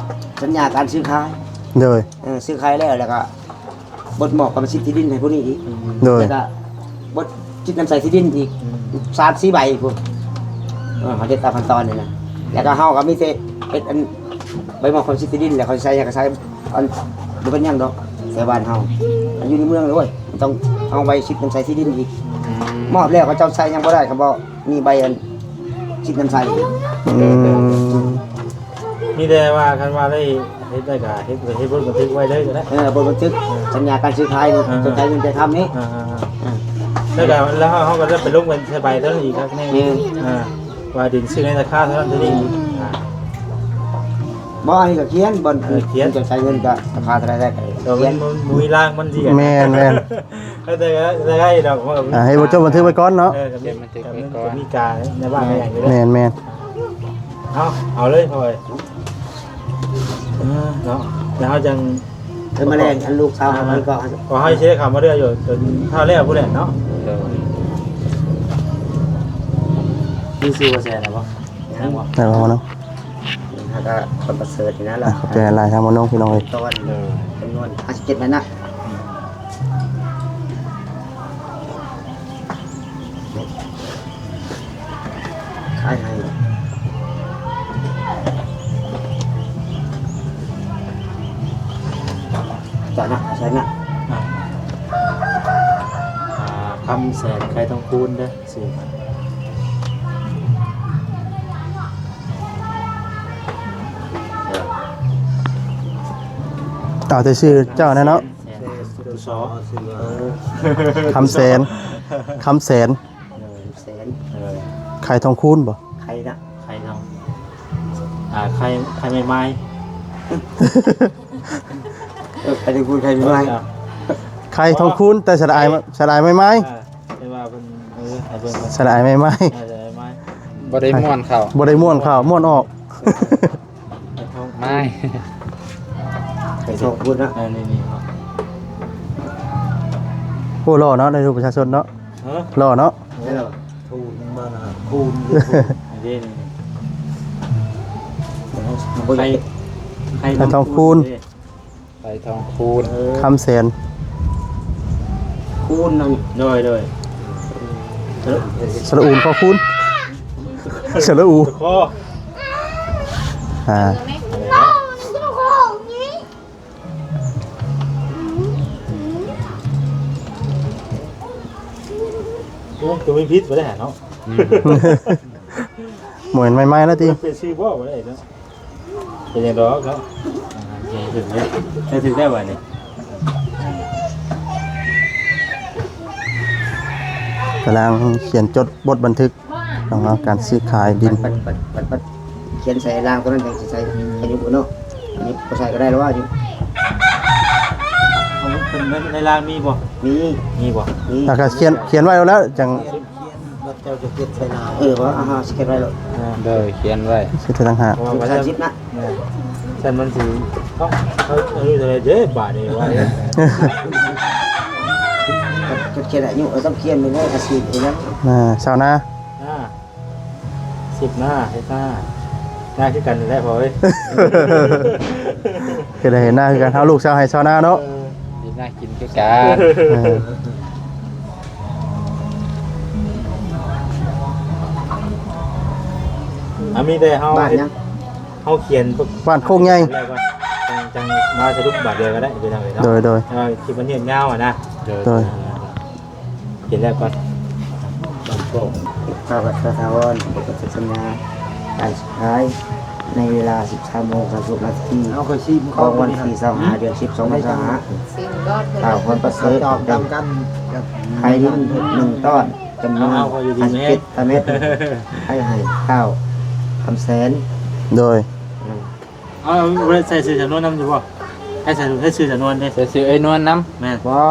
ສັນຍາການຊື້ຂາຍ ໂດຍ ເອີ ຊື້ຂາຍແລ້ວ ແລ້ວກໍ ບົດມອບກຳມະສິດທີ່ດິນໃຫ້ຜູ້ນີ້ອີກ ອືມ ໂດຍ ແລ້ວກໍບົດສິດນຳໃຊ້ທີ່ດິນອີກ ອືມ ສາມສີ່ໃບພຸ້ນ ເອີ ເຮົາເຮັດຕາມຂັ້ນຕອນນີ້ນະ ແລ້ວກໍເຮົາກໍມີແຕ່ເຮັດອັນໃບມອບກຳມະສິດທີ່ດິນ ແລ້ວເຂົາຊິໃຊ້ຫຍັງກໍໃຊ້ ອັນ ບໍ່ເປັນຫຍັງດອກ ແຖວບ້ານເຮົາ ອັນຢູ່ໃນເມືອງເລີຍ ໂອ້ຍ ມັນຕ້ອງເອົາໃບສິດນຳໃຊ້ທີ່ດິນອີກ ອືມ ມອບແລ້ວເຂົາເຈົ້າໃຊ້ຫຍັງບໍ່ໄດ້ ຄັນບໍ່ມີໃບອັນສິດນຳໃຊ້ ອືມ ມີແຕ່ວ່າຄັນວ່າໄດ້ ເຮັດໄດ້ກໍເຮັດ ເຮັດບົດບັນທຶກໄວ້ເລີຍກໍໄດ້ ເອີ ບົດບັນທຶກ ເອີ ສັນຍາການຊື້ຂາຍນີ້ ອ່າ ເຈົ້າຈ່າຍເງິນຈ່າຍຄຳນີ້ ອ່າໆໆ ອ່າ ແລ້ວກໍ ແລ້ວເຮົາ ເຮົາກໍໄດ້ໄປລົງເປັນໃສ່ໃບເທົ່ານັ້ນອີກຄັກແນ່ ແມ່ນ ອ່າ ວ່າດິນຊື້ໃນລາຄາເທົ່ານັ້ນເທົ່ານີ້ ອ່າ ບໍ່ ອັນນີ້ກໍຂຽນ ບ່ອນ ເອີ ຂຽນ ເຈົ້າຈ່າຍເງິນກໍລາຄາເທົ່າໃດກໍຂຽນ ແຕ່ມັນ ມັນມີລາງມັນຊິ ແມ່ນໆ ເອີ ແຕ່ກໍ ແຕ່ກໍໄດ້ດອກ ອ່າ ໃຫ້ບົດຈົດບັນທຶກໄວ້ກ່ອນເນາະ ເອີ ກໍມີ ເກັບບັນທຶກໄວ້ກ່ອນ ກໍມີກາໃນບ້ານໃນຫຍັງຢູ່ແລ້ວ ແມ່ນໆ ເອົາ ເອົາເລີຍພໍ່ເອີຍ ເອີ ເນາະ ແລ້ວເຮົາຈັ່ງ ມາແລງ ອັນລູກສາວເຮົາມັນກໍ ກໍໃຫ້ເຊເຂົ້າມາເລື້ອຍຢູ່ ຈົນຖ້າແລ້ວພຸ້ນແຫຼະເນາະ. ໂດຍ ມີຊື່ວ່າແຊນນະບໍ່? ຍັງບໍ່? ໄດ້ບໍ່ເນາະ? ຖ້າກໍຄົນປະເສີດນີ້ນະ. ອ່ະ ຂອບໃຈຫຼາຍໆ ທາງໝໍນ້ອງ ພີ່ນ້ອງເອີຍ. ຕອນ ເອີ ຈຳນວນຫ້າສິບເຈັດນັ້ນນະ. ຂາຍໃຫ້ ຈານນະ ໃສ່ນະ. ອ່າ ອ່າ ຄຳແສນ ໄຄທອງຄູນເດີ ຊື່. ເອົາແຕ່ຊື່ເຈົ້າແນ່ເນາະ. ແສນ ແສນ ຄຳແສນ ຄຳແສນ. ເອີ ແສນ ເອີ ໄຄທອງຄູນບໍ່? ໄຄນະ ໄຄທອງ ອ່າ ໄຄ ໄຄໄມ້ໄມ້ ເອີ ໄຄທອງຄູນ ໄຄໄມ້ໄມ້ ເອີ ໄຄທອງຄູນ ແຕ່ສະຫຼະອາຍ ສະຫຼະອາຍໄມ້ໄມ້ ເອີ ແຕ່ວ່າເພິ່ນ ເອີ ໃຫ້ເບິ່ງກ່ອນ ສະຫຼະອາຍໄມ້ໄມ້ ເອີ ສະຫຼະອາຍໄມ້ ບໍ່ໄດ້ມ້ວນເຂົ້າ ບໍ່ໄດ້ມ້ວນເຂົ້າ ມ້ວນອອກ ໄມ້ ໄຄທອງຄູນນະ ເອີ ນີ້ໆ ເນາະ. ໂອ້ ຫຼໍ່ເນາະ ໃນຮູບປະຊາຊົນເນາະ. ຮະ? ຫຼໍ່ເນາະ. ໂອ້ ຫລໍ ທູນມານະ ຄູນ ເດ້ ນີ້ ນີ້ ໄຄ ໄຄທອງຄູນ ເດ້ ໄຄທອງຄູນ ເອີ ຄຳແສນ ຄູນນັ້ນ ໂດຍ ໂດຍ ສະຫຼະອູ ຂໍຄູນ ສະຫຼະອູ ຂໍ ອ່າ ໂອ້ ຕົວມີຜິດບໍ່ໄດ້ຫາເນາະ. ອືມ ບໍ່ແມ່ນໃໝ່ໆແລ້ວຕິ? ເປັນຊື່ບໍ່ບໍ່ໄດ້ເນາະ. ເປັນຫຍັງດອກເນາະ. ອ່າ ຖືກແລ້ວ ຖືກແລ້ວບາດນີ້ ກຳລັງຂຽນຈົດບົດບັນທຶກ ຂອງເຮົາ ການຊື້ຂາຍດິນ ບັດ ບັດ ບັດ ບັດ ຂຽນໃສ່ລາງຕົວນັ້ນ ຈັ່ງຊິໃສ່ອາຍຸເນາະ. ອາຍຸບໍ່ໃສ່ກໍໄດ້ແລ້ວວ່າອາຍຸ ເອົາ ເພິ່ນໃນລາງມີບໍ່? ມີ ມີບໍ່? ມີ ແລ້ວກໍຂຽນ ຂຽນໄວ້ແລ້ວ ຈັ່ງ ເຈົ້າຈະຂຽນໃສ່ລາງ ເອີ ວ່າ ອ່າ ເຮົາຊິຂຽນໄວ້ໂລດ. ອ່າ ໂດຍ ຂຽນໄວ້ ຊິຖືກຕ່າງຫາກ ເພາະວ່າ ສາມສິບນະ. ແມ່ນ ຊັ້ນມັນຊິ ເອົ້າ ເຮົາອາຍຸເທົ່າໃດເດ້ບາດນີ້ວ່າ ເພິ່ນຂຽນອາຍຸ ເອີ ຕ້ອງຂຽນແມ່ນອາຊີບອີ່ຫຍັງ ອ່າ ຊາວນາ ອ່າ ສິບນາ ເຮັດນາ ນາຄືກັນແຫຼະພໍ່ເອີຍ. ຄືໄດ້ເຮັດນາຄືກັນ ເຮົາລູກຊາວໄຮ່ຊາວນາເນາະ. ເອີ ເຮັດນາກິນຄືກັນ. ເອີ ອ່າ ມີແຕ່ເຮົາ ບ້ານຫຍັງ? ເຮົາຂຽນ ບ້ານໂຄກໃຫຍ່ ແລ້ວກໍຈັ່ງ ຈັ່ງມາສະຫຼຸບບາດດຽວກໍໄດ້ ພີ່ນ້ອງເອີຍເນາະ. ໂດຍ ໂດຍ ແຕ່ວ່າຄລິບມັນຍາວຫັ້ນນະ. ໂດຍ ໂດຍ ໂດຍ ເຫັນແລ້ວກໍ ຂ້າພະເຈົ້າຖາວອນ ປະກາດສັດທະນາ ການຂາຍໃນເວລາສິບສາມໂມງສາມສິບນາທີ ຂອງວັນທີຊາວຫ້າ ເດືອນສິບ ສອງພັນຊາວຫ້າ ກ່າວຄວາມປະເສີດ ໄດ້ຂາຍດິນໜຶ່ງຕ້ອນ ຈຳນວນຫ້າສິບເຈັດຕາແມັດ ໃຫ້ ໃຫ້ທ້າວຄຳແສນ. ໂດຍ ເອົາ ບໍ່ໄດ້ໃສ່ຊື່ສຳນວນນຳຢູ່ບໍ່? ໃຫ້ໃສ່ ໃຫ້ຊື່ສຳນວນເດ້ ໃສ່ຊື່ເອື້ອຍນວນນຳ. ແມ່ນ ບໍ່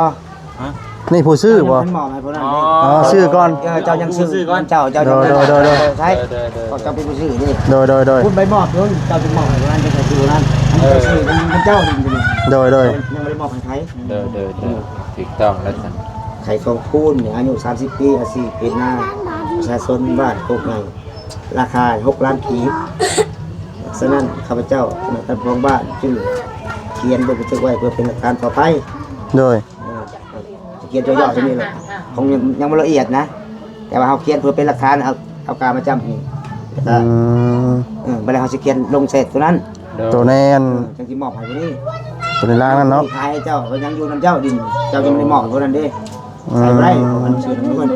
ຮະ? ນີ້ຜູ້ຊື້ບໍ່? ເພິ່ນມອບໃຫ້ຜູ້ນັ້ນເດ້. ອໍ ອໍ ຊື້ກ່ອນ ເອີ ເຈົ້າຍັງຊື້ ຜູ້ຊື້ກ່ອນ ເຈົ້າ ເຈົ້າຍັງ ໂດຍ ໂດຍ ໂດຍ ໃຊ່ ໂດຍ ໂດຍ ຂອງເຈົ້າເປັນຜູ້ຊື້ເດ້. ໂດຍ ໂດຍ ໂດຍ ພຸ້ນໃບມອບພຸ້ນ ເຈົ້າຈຶ່ງມອບໃຫ້ຜູ້ນັ້ນ ເຈົ້າຊື້ ເອີ ເຈົ້າຊື້ຂອງເຈົ້ານີ້. ໂດຍ ໂດຍ ຍັງບໍ່ໄດ້ມອບໃຫ້ໃຜ. ໂດຍ ໂດຍ ໂດຍ ຖືກຕ້ອງແລ້ວຊັ້ນ. ໄຄທອງຄູນນີ້ອາຍຸສາມສິບປີ ອາຊີບເຮັດນາ ປະຊາຊົນບ້ານໂຄກໃຫຍ່ ລາຄາຫົກລ້ານກີບ. ສະນັ້ນ ຂ້າພະເຈົ້າ ຄະນະທ່ານຜູ້ໃຫຍ່ບ້ານ ຈຶ່ງຂຽນບົດບັນທຶກໄວ້ເພື່ອເປັນຫຼັກຖານຕໍ່ໄປ. ໂດຍ ເອີ ຂຽນຫຍໍ້ໆ ຈັ່ງນີ້ແຫຼະ ຂອງຍັງ ຍັງບໍ່ລະອຽດນະ ແຕ່ວ່າເຮົາຂຽນເພື່ອເປັນຫຼັກຖານ ເອົາ ເອົາກາມາຈຳນີ້. ອືມ ເອີ ບັດແລ້ວເຮົາຊິຂຽນລົງເສດຕົວນັ້ນ. ໂດຍ ຕົວແນ່ນ ຈັ່ງຊິມອບໃຫ້ຜູ້ນີ້ ຕົວໃນລ່າງນັ້ນເນາະ. ຂາຍໃຫ້ເຈົ້າ ເພິ່ນຍັງຢູ່ນຳເຈົ້າດິນ ເຈົ້າຍັງບໍ່ໄດ້ມອບຜູ້ນັ້ນເດ້. ອືມ ໃຊ້ບໍ່ໄດ້ ເອົາໜັງສືນຳເພິ່ນ.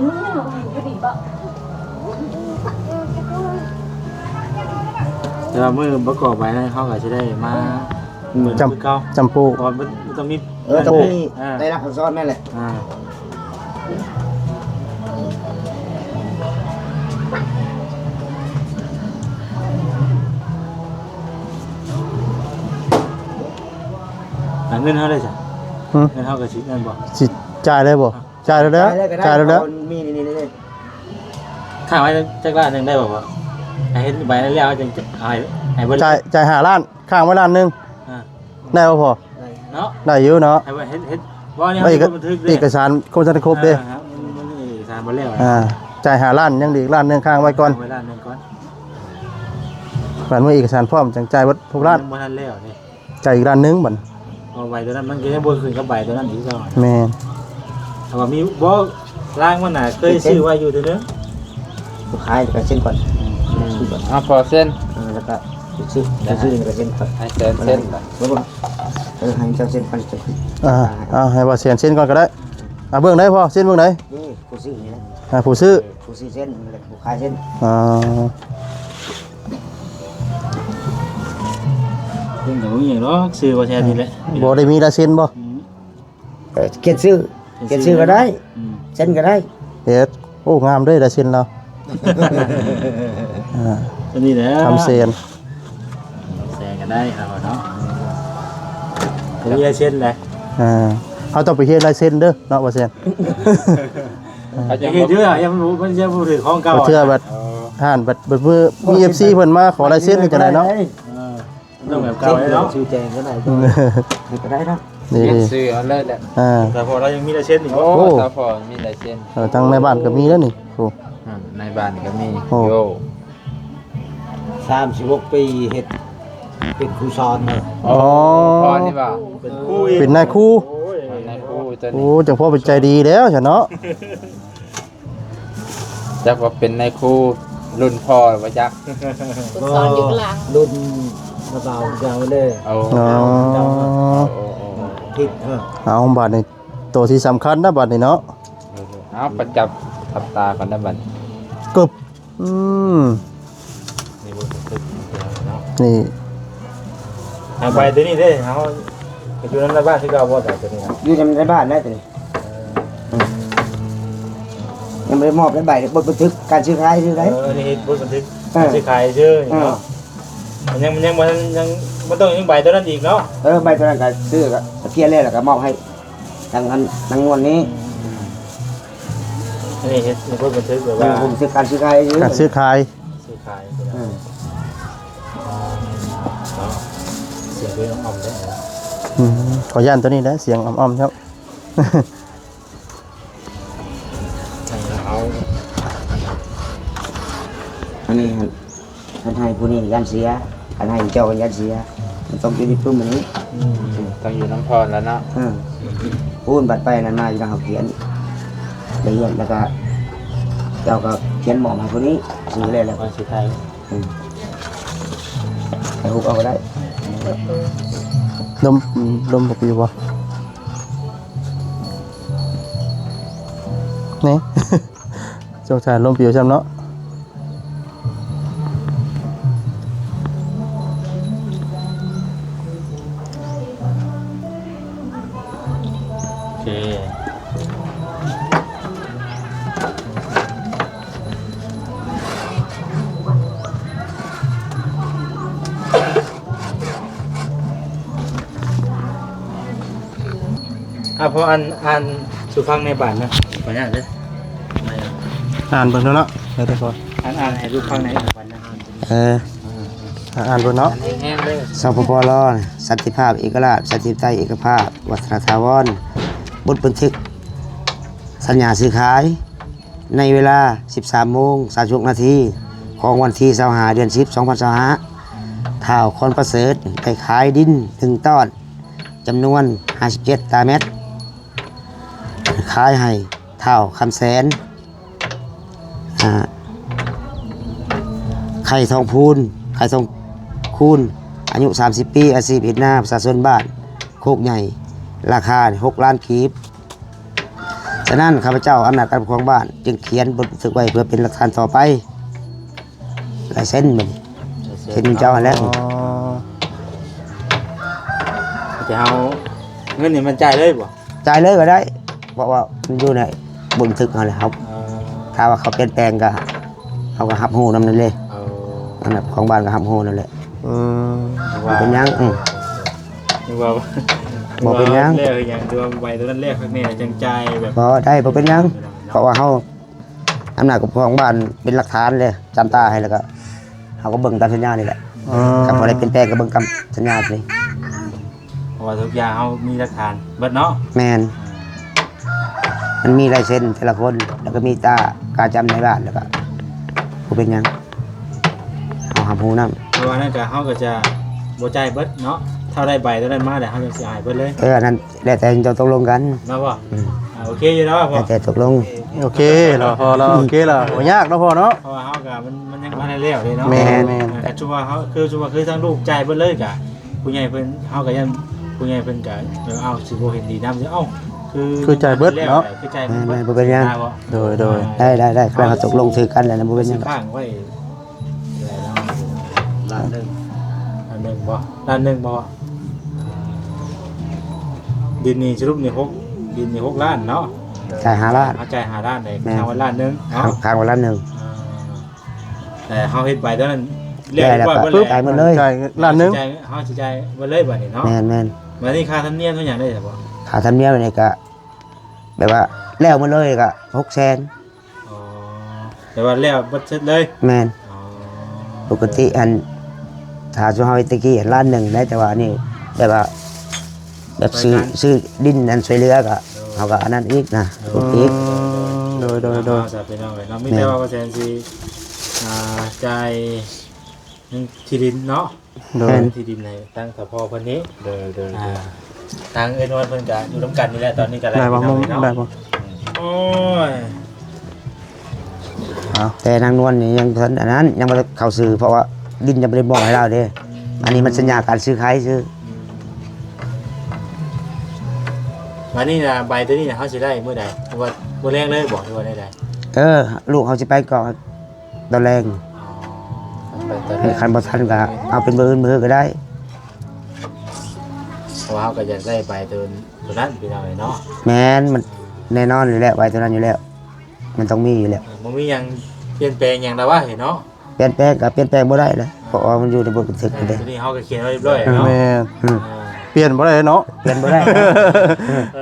ແຕ່ວ່າມື້ປະກອບໄວ້ນັ້ນ ເຮົາກໍຊິໄດ້ມາ ອືມ ເບິ່ງຄືເກົ່າ ຈຳປູ ເພາະວ່າມັນຕ້ອງມີ ເອີ ຕ້ອງມີ ອ່າ ລາຍລັກອັກສອນແມ່ນແຫຼະ. ອ່າ ອ່າ ເງິນເຮົາໄດ້ຊະ? ຫຶ? ເງິນເຮົາກໍຊິນັ້ນບໍ່? ຊິຈ່າຍເລີຍບໍ່? ອ່າ ຈ່າຍແລ້ວ ຈ່າຍແລ້ວກໍໄດ້ ຈ່າຍແລ້ວ ເພາະວ່າມີນີ້ໆ ຄ້າງໄວ້ຈັກລ້ານໜຶ່ງໄດ້ບໍ່ພໍ່? ໃຫ້ເຮັດໃບແລ້ວຈຶ່ງເອົາໃຫ້ ໃຫ້ເບິດ ຈ່າຍ ຈ່າຍຫ້າລ້ານ ຄ້າງໄວ້ລ້ານໜຶ່ງ. ອ່າ ໄດ້ບໍ່ພໍ່? ໄດ້ ເນາະ ໄດ້ຢູ່ເນາະ ໃຫ້ວ່າເຮັດ ເຮັດ ບໍ່ນີ້ ເອີ ເຮົາເອກະ ເຮັດບັນທຶກເດ້ ເອກະສານໂຄງສັນຄະຄົບເດ້ ເອີ ມັນ ມັນເອກະສານໝົດແລ້ວ ອ່າ ຈ່າຍຫ້າລ້ານ ຍັງເຫຼືອອີກລ້ານໜຶ່ງຄ້າງໄວ້ກ່ອນ ໄວ້ລ້ານໜຶ່ງກ່ອນ ບາດມື້ເອກະສານພ້ອມ ຈັ່ງຈ່າຍເບິດຫົກລ້ານ ຍັງບໍ່ທັນແລ້ວເດ້ ຈ່າຍອີກລ້ານໜຶ່ງບັດ ເອົາໃບຕົວນັ້ນ ມັນກໍຍັງບໍ່ຂຶ້ນກັບໃບຕົວນັ້ນອີກ ແມ່ນ ຖ້າວ່າມີບໍ່ ລາງມັນນະ ເຄີຍຊື້ໄວ້ຢູ່ເທື່ອໜຶ່ງ ຜູ້ຂາຍກໍເຊັນກ່ອນ ອືມ ເອົາພໍເຊັນ ເອີ ແລ້ວກໍໄປຊື້ ໄປຊື້ກໍເຊັນກ່ອນ ໃຫ້ແສນເຊັນ ເບິ່ງ ເອີ ໃຫ້ເຈົ້າເຊັນກ່ອນ ເຈົ້າ ອ່າ ອ່າ ໃຫ້ວ່າແສນເຊັນກ່ອນກໍໄດ້ ອ່າ ເບິ່ງໄດ້ພໍ່ ເຊັນເບິ່ງໄດ້ ນີ້ ຜູ້ຊື້ນີ້ນະ ອ່າ ຜູ້ຊື້ ຜູ້ຊື້ເຊັນ ແລ້ວກໍຜູ້ຂາຍເຊັນ ອ່າ ເພິ່ນກໍບໍ່ມີຫຍັງດອກ ຊື່ວ່າແທ້ນີ້ແຫຼະ ບໍ່ໄດ້ມີລາຍເຊັນບໍ່? ອືມ ເອີ ຂຽນຊື່ ຂຽນຊື່ກໍໄດ້ ອືມ ເຊັນກໍໄດ້ ເຮັດ ໂອ້ ງາມເດ້ລາຍເຊັນລາວ ອ່າ ອັນນີ້ແຫຼະ ຄຳແສນ ແສນກໍໄດ້ລາວເນາະ ມີລາຍເຊັນແຫຼະ ອ່າ ເຮົາຕ້ອງໄປຮຽນລາຍເຊັນເດີເນາະ ບໍ່ແຊນ ເຮັດຢູ່ ຍັງບໍ່ ມັນຍັງບໍ່ຖືກຂອງເກົ່າ ເທື່ອບັດ ເອີ ຮ້ານບັດ ບັດມື້ມີເອັຟຊີເພິ່ນມາຂໍລາຍເຊັນນີ້ຈັ່ງໃດເນາະ ເອີ ຕ້ອງແບບເກົ່າເນາະ ຊື່ແຈ້ງກໍໄດ້ ອືມ ກໍໄດ້ເນາະ ນີ້ ເຮັດຊື່ເອົາເລີຍແຫຼະ ອ່າ ແຕ່ພໍລາວຍັງມີລາຍເຊັນອີກ ໂອ້ ໂອ້ ຕາພໍມີລາຍເຊັນ ເອີ ທາງໃນບ້ານກໍມີແລ້ວນີ້ ໂອ້ ອ່າ ໃນບ້ານກໍມີ ໂອ້ ໂຢ ສາມສິບຫົກປີເຮັດເປັນຄູສອນເນາະ ອໍ ພໍ່ນີ້ວ່າ ເປັນຄູອີກ ເປັນນາຍຄູ ໂອ້ຍ ນາຍຄູຕົວນີ້ ໂອ້ ຈັ່ງພໍ່ເປັນໃຈດີແລ້ວຊັ້ນເນາະ ຈັກວ່າເປັນນາຍຄູລຸ້ນພໍ່ບໍ່ຈັກ ຝຶກສອນຢູ່ຂ້າງຫຼັງ ລຸ້ນນ້າບ່າວເຈົ້າເດ້ ໂອ້ ອໍ ເຈົ້າ ໂອ້ ໂອ້ ໂອ້ ຜິດ ເອີ ເອົາ ບາດນີ້ໂຕທີ່ສຳຄັນນະ ບາດນີ້ເນາະ ເອີ ເອົາ ປະຈັບທັບຕາກ່ອນນະ ບາດນີ້ ກຶບ ອືມ ນີ້ບໍ່ຖືກເນາະ ນີ້ ທາງໄປຕົວນີ້ເດ້ ເຮົາໄປຢູ່ນຳໃນບ້ານຄືເກົ່າບໍ່ ໃບຕົວນີ້ນະ ຢູ່ນຳໃນບ້ານໄດ້ຕົວນີ້ ເອີ ອືມ ຍັງບໍ່ໄດ້ມອບໃບບົດບັນທຶກການຊື້ຂາຍຊື່ໄດ ເອີ ນີ້ເຮັດບົດບັນທຶກ ເອີ ການຊື້ຂາຍຊື່ ເອີ ເນາະ ມັນຍັງ ມັນຍັງບໍ່ທັນ ຍັງບໍ່ຕ້ອງຍັງໃບຕົວນັ້ນອີກເນາະ ເອີ ໃບຕົວນັ້ນກໍຊື້ ກໍຂຽນແລ້ວ ແລ້ວກໍມອບໃຫ້ທາງອັນ ທາງງວດນີ້ ອືມ ອັນນີ້ເຮັດ ເຮັດບົດບັນທຶກແບບວ່າ ເອີ ບົດບັນທຶກການຊື້ຂາຍ ການຊື້ຂາຍ ຊື້ຂາຍ ອືມ ເນາະ ສຽງເພິ່ນອອມເດ້ ອືມ ຂໍຢ້ານຕົວນີ້ແຫຼະ ສຽງອອມໆ ເຈົ້າ ໃຫ້ເຮົາ ອັນນີ້ ຄັນໃຫ້ຜູ້ນີ້ຢ້ານເສຍ ຄັນໃຫ້ເຈົ້າກໍຢ້ານເສຍ ມັນຕ້ອງຢູ່ໃນປຶ້ມອັນນີ້ ອືມ ຕ້ອງຢູ່ນຳພອນແລ້ວເນາະ ເອີ ປູນບັດໄປນັ້ນມາຢູ່ນຳເຮົາຂຽນ ລະອຽດ ແລ້ວກໍເຈົ້າກໍຂຽນມອບໃຫ້ຜູ້ນີ້ ຊື່ແລ້ວ ແລ້ວກໍຊິໄທ ອືມ ໄປຮຸບເອົາກໍໄດ້ ລົມ ລົມບໍ່ປິວບໍ່? ນີ້ ສົງສານລົມປິວຊ້ຳເນາະ ໂອເຄ ອ່າ ພໍອ່ານ ອ່ານສູ່ຟັງໃນບາດນະ ຂໍອະນຸຍາດເດີ ອ່ານເບິ່ງດູເນາະ ເດີ ອ່ານ ອ່ານໃຫ້ສູ່ຟັງໃນບາດນະ ເອີ ອ່ານເບິ່ງເນາະ ແຮງເດີ ສປປ ລາວ ສັນຕິພາບ ເອກະລາດ ປະຊາທິປະໄຕ ເອກະພາບ ວັດທະນະຖາວອນ ບົດບັນທຶກສັນຍາຊື້ຂາຍ ໃນເວລາສິບສາມໂມງສາມສິບຫົກນາທີ ຂອງວັນທີຊາວຫ້າ ເດືອນສິບ ສອງພັນຊາວຫ້າ ທ້າວຄອນປະເສີດໄດ້ຂາຍດິນໜຶ່ງຕອນ ຈຳນວນຫ້າສິບເຈັດຕາແມັດ ຂາຍໃຫ້ທ້າວຄຳແສນ ອ່າ ໄຂ່ທອງພູນ ໄຂ່ທອງຄູນ ອາຍຸສາມສິບປີ ອາຊີບເຮັດນາ ປະຊາຊົນບ້ານໂຄກໃຫຍ່ ລາຄາຫົກລ້ານກີບ. ສະນັ້ນ ຂ້າພະເຈົ້າອຳນາດການປົກຄອງບ້ານ ຈຶ່ງຂຽນບົດບັນທຶກໄວ້ເພື່ອເປັນຫຼັກຖານຕໍ່ໄປ. ລາຍເຊັນ ເຊັນເຈົ້າຫັ້ນແຫຼະ. ອໍ ຈະເອົາເງິນນີ້ມັນຈ່າຍເລີຍບໍ່? ຈ່າຍເລີຍກໍໄດ້ ເພາະວ່າມັນຢູ່ໃນບົດບັນທຶກເຮົາແຫຼະ. ເຮົາ ເອີ ຖ້າວ່າເຂົາປ່ຽນແປງກໍ ເຮົາກໍຮັບຮູ້ນຳນັ້ນເລີຍ. ເອີ ອັນນັ້ນຂອງບ້ານກໍຮັບຮູ້ນັ້ນແຫຼະ. ອືມ ບໍ່ເປັນຫຍັງ. ອືມ ນຶກວ່າ ບໍ່ເປັນຫຍັງ ແລ້ວຫຍັງ ຫຼືວ່າໃບຕົວນັ້ນແລກຄັກແນ່ຈັ່ງຈ່າຍແບບ ບໍ່ໄດ້ ບໍ່ເປັນຫຍັງ. ເພາະວ່າເຮົາ ອຳນາດການປົກຄອງບ້ານເປັນຫຼັກຖານເລີຍ ຈຳຕາໃຫ້ ແລ້ວກໍເຮົາກໍເບິ່ງຕາມສັນຍານີ້ແຫຼະ. ອໍ ຄັນບໍ່ໄດ້ປ່ຽນແປງກໍເບິ່ງຕາມສັນຍານີ້. ໂອ ວ່າທຸກຢ່າງເຮົາມີຫຼັກຖານເບິດເນາະ. ແມ່ນ ມັນມີລາຍເຊັນແຕ່ລະຄົນ ແລ້ວກໍມີຕາກາຈຳນາຍບ້ານ ແລ້ວກໍບໍ່ເປັນຫຍັງ ເຮົາຮັບຮູ້ນຳ. ເພາະວ່ານັ້ນກໍ ເຮົາກໍຈະບໍ່ຈ່າຍເບິດເນາະ ຖ້າໄດ້ໃບຕົວນັ້ນມາແລ້ວ ເຮົາຈັ່ງຊິໃຫ້ເບິດເລີຍ. ເອີ ອັນນັ້ນແລ້ວແຕ່ເຈົ້າຕົກລົງກັນເນາະ. ອືມ ອ່າ ໂອເຄຢູ່ແລ້ວ ແລ້ວແຕ່ຕົກລົງ. ໂອເຄແລ້ວ ພໍແລ້ວ ໂອເຄແລ້ວ ບໍ່ຍາກເນາະພໍ່ເນາະ. ເພາະວ່າເຮົາກໍ ມັນ ມັນຍັງບໍ່ທັນໄດ້ແລ້ວເດ້ເນາະ. ແມ່ນໆ ອ່າ ຄັນສົມມຸດວ່າເຮົາ ຄືສົມມຸດວ່າຄືທາງລູກຈ່າຍເບິດເລີຍກໍ ຜູ້ໃຫຍ່ເພິ່ນ ເຮົາກໍຢ້ານຜູ້ໃຫຍ່ເພິ່ນກໍ ເອີ ເອົາ ຊິບໍ່ເຫັນດີນຳ ເອົ້າ ຄື ຄືຈ່າຍເບິດເນາະ. ຄືຈ່າຍເບິດ ແມ່ນໆ ບໍ່ເປັນຫຍັງ. ໂດຍໆ ອ່າ ໄດ້ໆໆ ຄັນເຮົາຕົກລົງຖືກກັນແລ້ວນະ ບໍ່ເປັນຫຍັງ. ຄ້າງໄວ້ລ້ານໜຶ່ງ ລ້ານໜຶ່ງບໍ່ ລ້ານໜຶ່ງບໍ່? ດິນນີ້ສະຫຼຸບນີ້ຫົກ ດິນນີ້ຫົກລ້ານເນາະ. ຈ່າຍຫ້າລ້ານ ເຮົາຈ່າຍຫ້າລ້ານເດ້. ແມ່ນ ຄ້າງໄວ້ລ້ານໜຶ່ງເນາະ ຄ້າງໄວ້ລ້ານໜຶ່ງ. ອ່າ ແຕ່ເຮົາເຮັດໃບຕອນນັ້ນແລ້ວ ແລ້ວແລ້ວກໍຈ່າຍໝົດເລີຍ. ລ້ານໜຶ່ງ ເຮົາຊິຈ່າຍໝົດເລີຍບາດນີ້ເນາະ. ແມ່ນໆ ບາດນີ້ຄ່າທຳນຽມເຮົາຫຍັງໄດ້ບໍ່? ຄ່າທຳນຽມນີ້ກໍແບບວ່າແລ້ວໝົດເລີຍກໍຫົກແສນ. ອໍ ແຕ່ວ່າແລ້ວເບິດເສັດເລີຍ. ແມ່ນ ອໍ ປົກກະຕິຫັ້ນ ຖ້າຊຸມເຮົາແຕ່ກີ້ຫັ້ນລ້ານໜຶ່ງໄດ້ ແຕ່ວ່າອັນນີ້ແບບວ່າ ແບບຊື້ ຊື້ດິນອັນຊ່ວຍເຫຼືອກໍ ໂດຍ ເຮົາກໍອັນນັ້ນອີກນະ ໂດຍ ອີກ. ອືມ ໂດຍໆໆ ເອົາຊະພີ່ນ້ອງເອີຍເນາະ ມີແຕ່ວ່າ ແມ່ນ ວ່າແສນຊິ ອ່າ ຈ່າຍທີ່ດິນເນາະ. ໂດຍ ແມ່ນ ທີ່ດິນໃຫ້ທາງສະພໍເພິ່ນນີ້. ໂດຍໆ ອ່າ ທາງເອື້ອຍນວນເພິ່ນກໍຢູ່ນຳກັນນີ້ແຫຼະ ຕອນນີ້ກໍໄດ້ ໄດ້ບໍ່? ພີ່ນ້ອງເອີຍເນາະ ໄດ້ບໍ່? ໂອ້ຍ ເອົາ ແຕ່ນາງນວນນີ້ຍັງບໍ່ທັນອັນນັ້ນ ຍັງບໍ່ເຂົ້າຊື່ ເພາະວ່າດິນຍັງບໍ່ໄດ້ມອບໃຫ້ລາວເດ້. ອືມ ອັນນີ້ມັນສັນຍາການຊື້ຂາຍຊື່. ອືມ ບາດນີ້ນະ ໃບໂຕນີ້ນະ ເຮົາຊິໄດ້ມື້ໃດ? ຫຼືວ່າມື້ແລງເລີຍບໍ່ ຫຼືວ່າແນວໃດ? ເອີ ລູກເຮົາຊິໄປກ່ອນຕອນແລງ. ອໍ ໄປຕອນແລງ ຄັນບໍ່ທັນກໍເອົາເປັນມື້ອື່ນ ມື້ອື່ນກໍໄດ້. ເພາະວ່າເຮົາກໍຢາກໄດ້ໃບໂຕ ໂຕນັ້ນ ພີ່ນ້ອງເອີຍເນາະ. ແມ່ນ ມັນແນ່ນອນຢູ່ແລ້ວ ໃບໂຕນັ້ນຢູ່ແລ້ວ ມັນຕ້ອງມີຢູ່ແລ້ວ. ເອີ ບໍ່ມີຫຍັງປ່ຽນແປງຫຍັງດອກວະເນາະ. ປ່ຽນແປງກໍປ່ຽນແປງບໍ່ໄດ້ແຫຼະ ເພາະວ່າມັນຢູ່ໃນບົດບັນທຶກເດ້. ໂຕນີ້ເຮົາກໍຂຽນໄວ້ຮຽບຮ້ອຍເນາະ. ແມ່ນ ອືມ ເອີ ປ່ຽນບໍ່ໄດ້ເນາະ ປ່ຽນບໍ່ໄດ້. ເ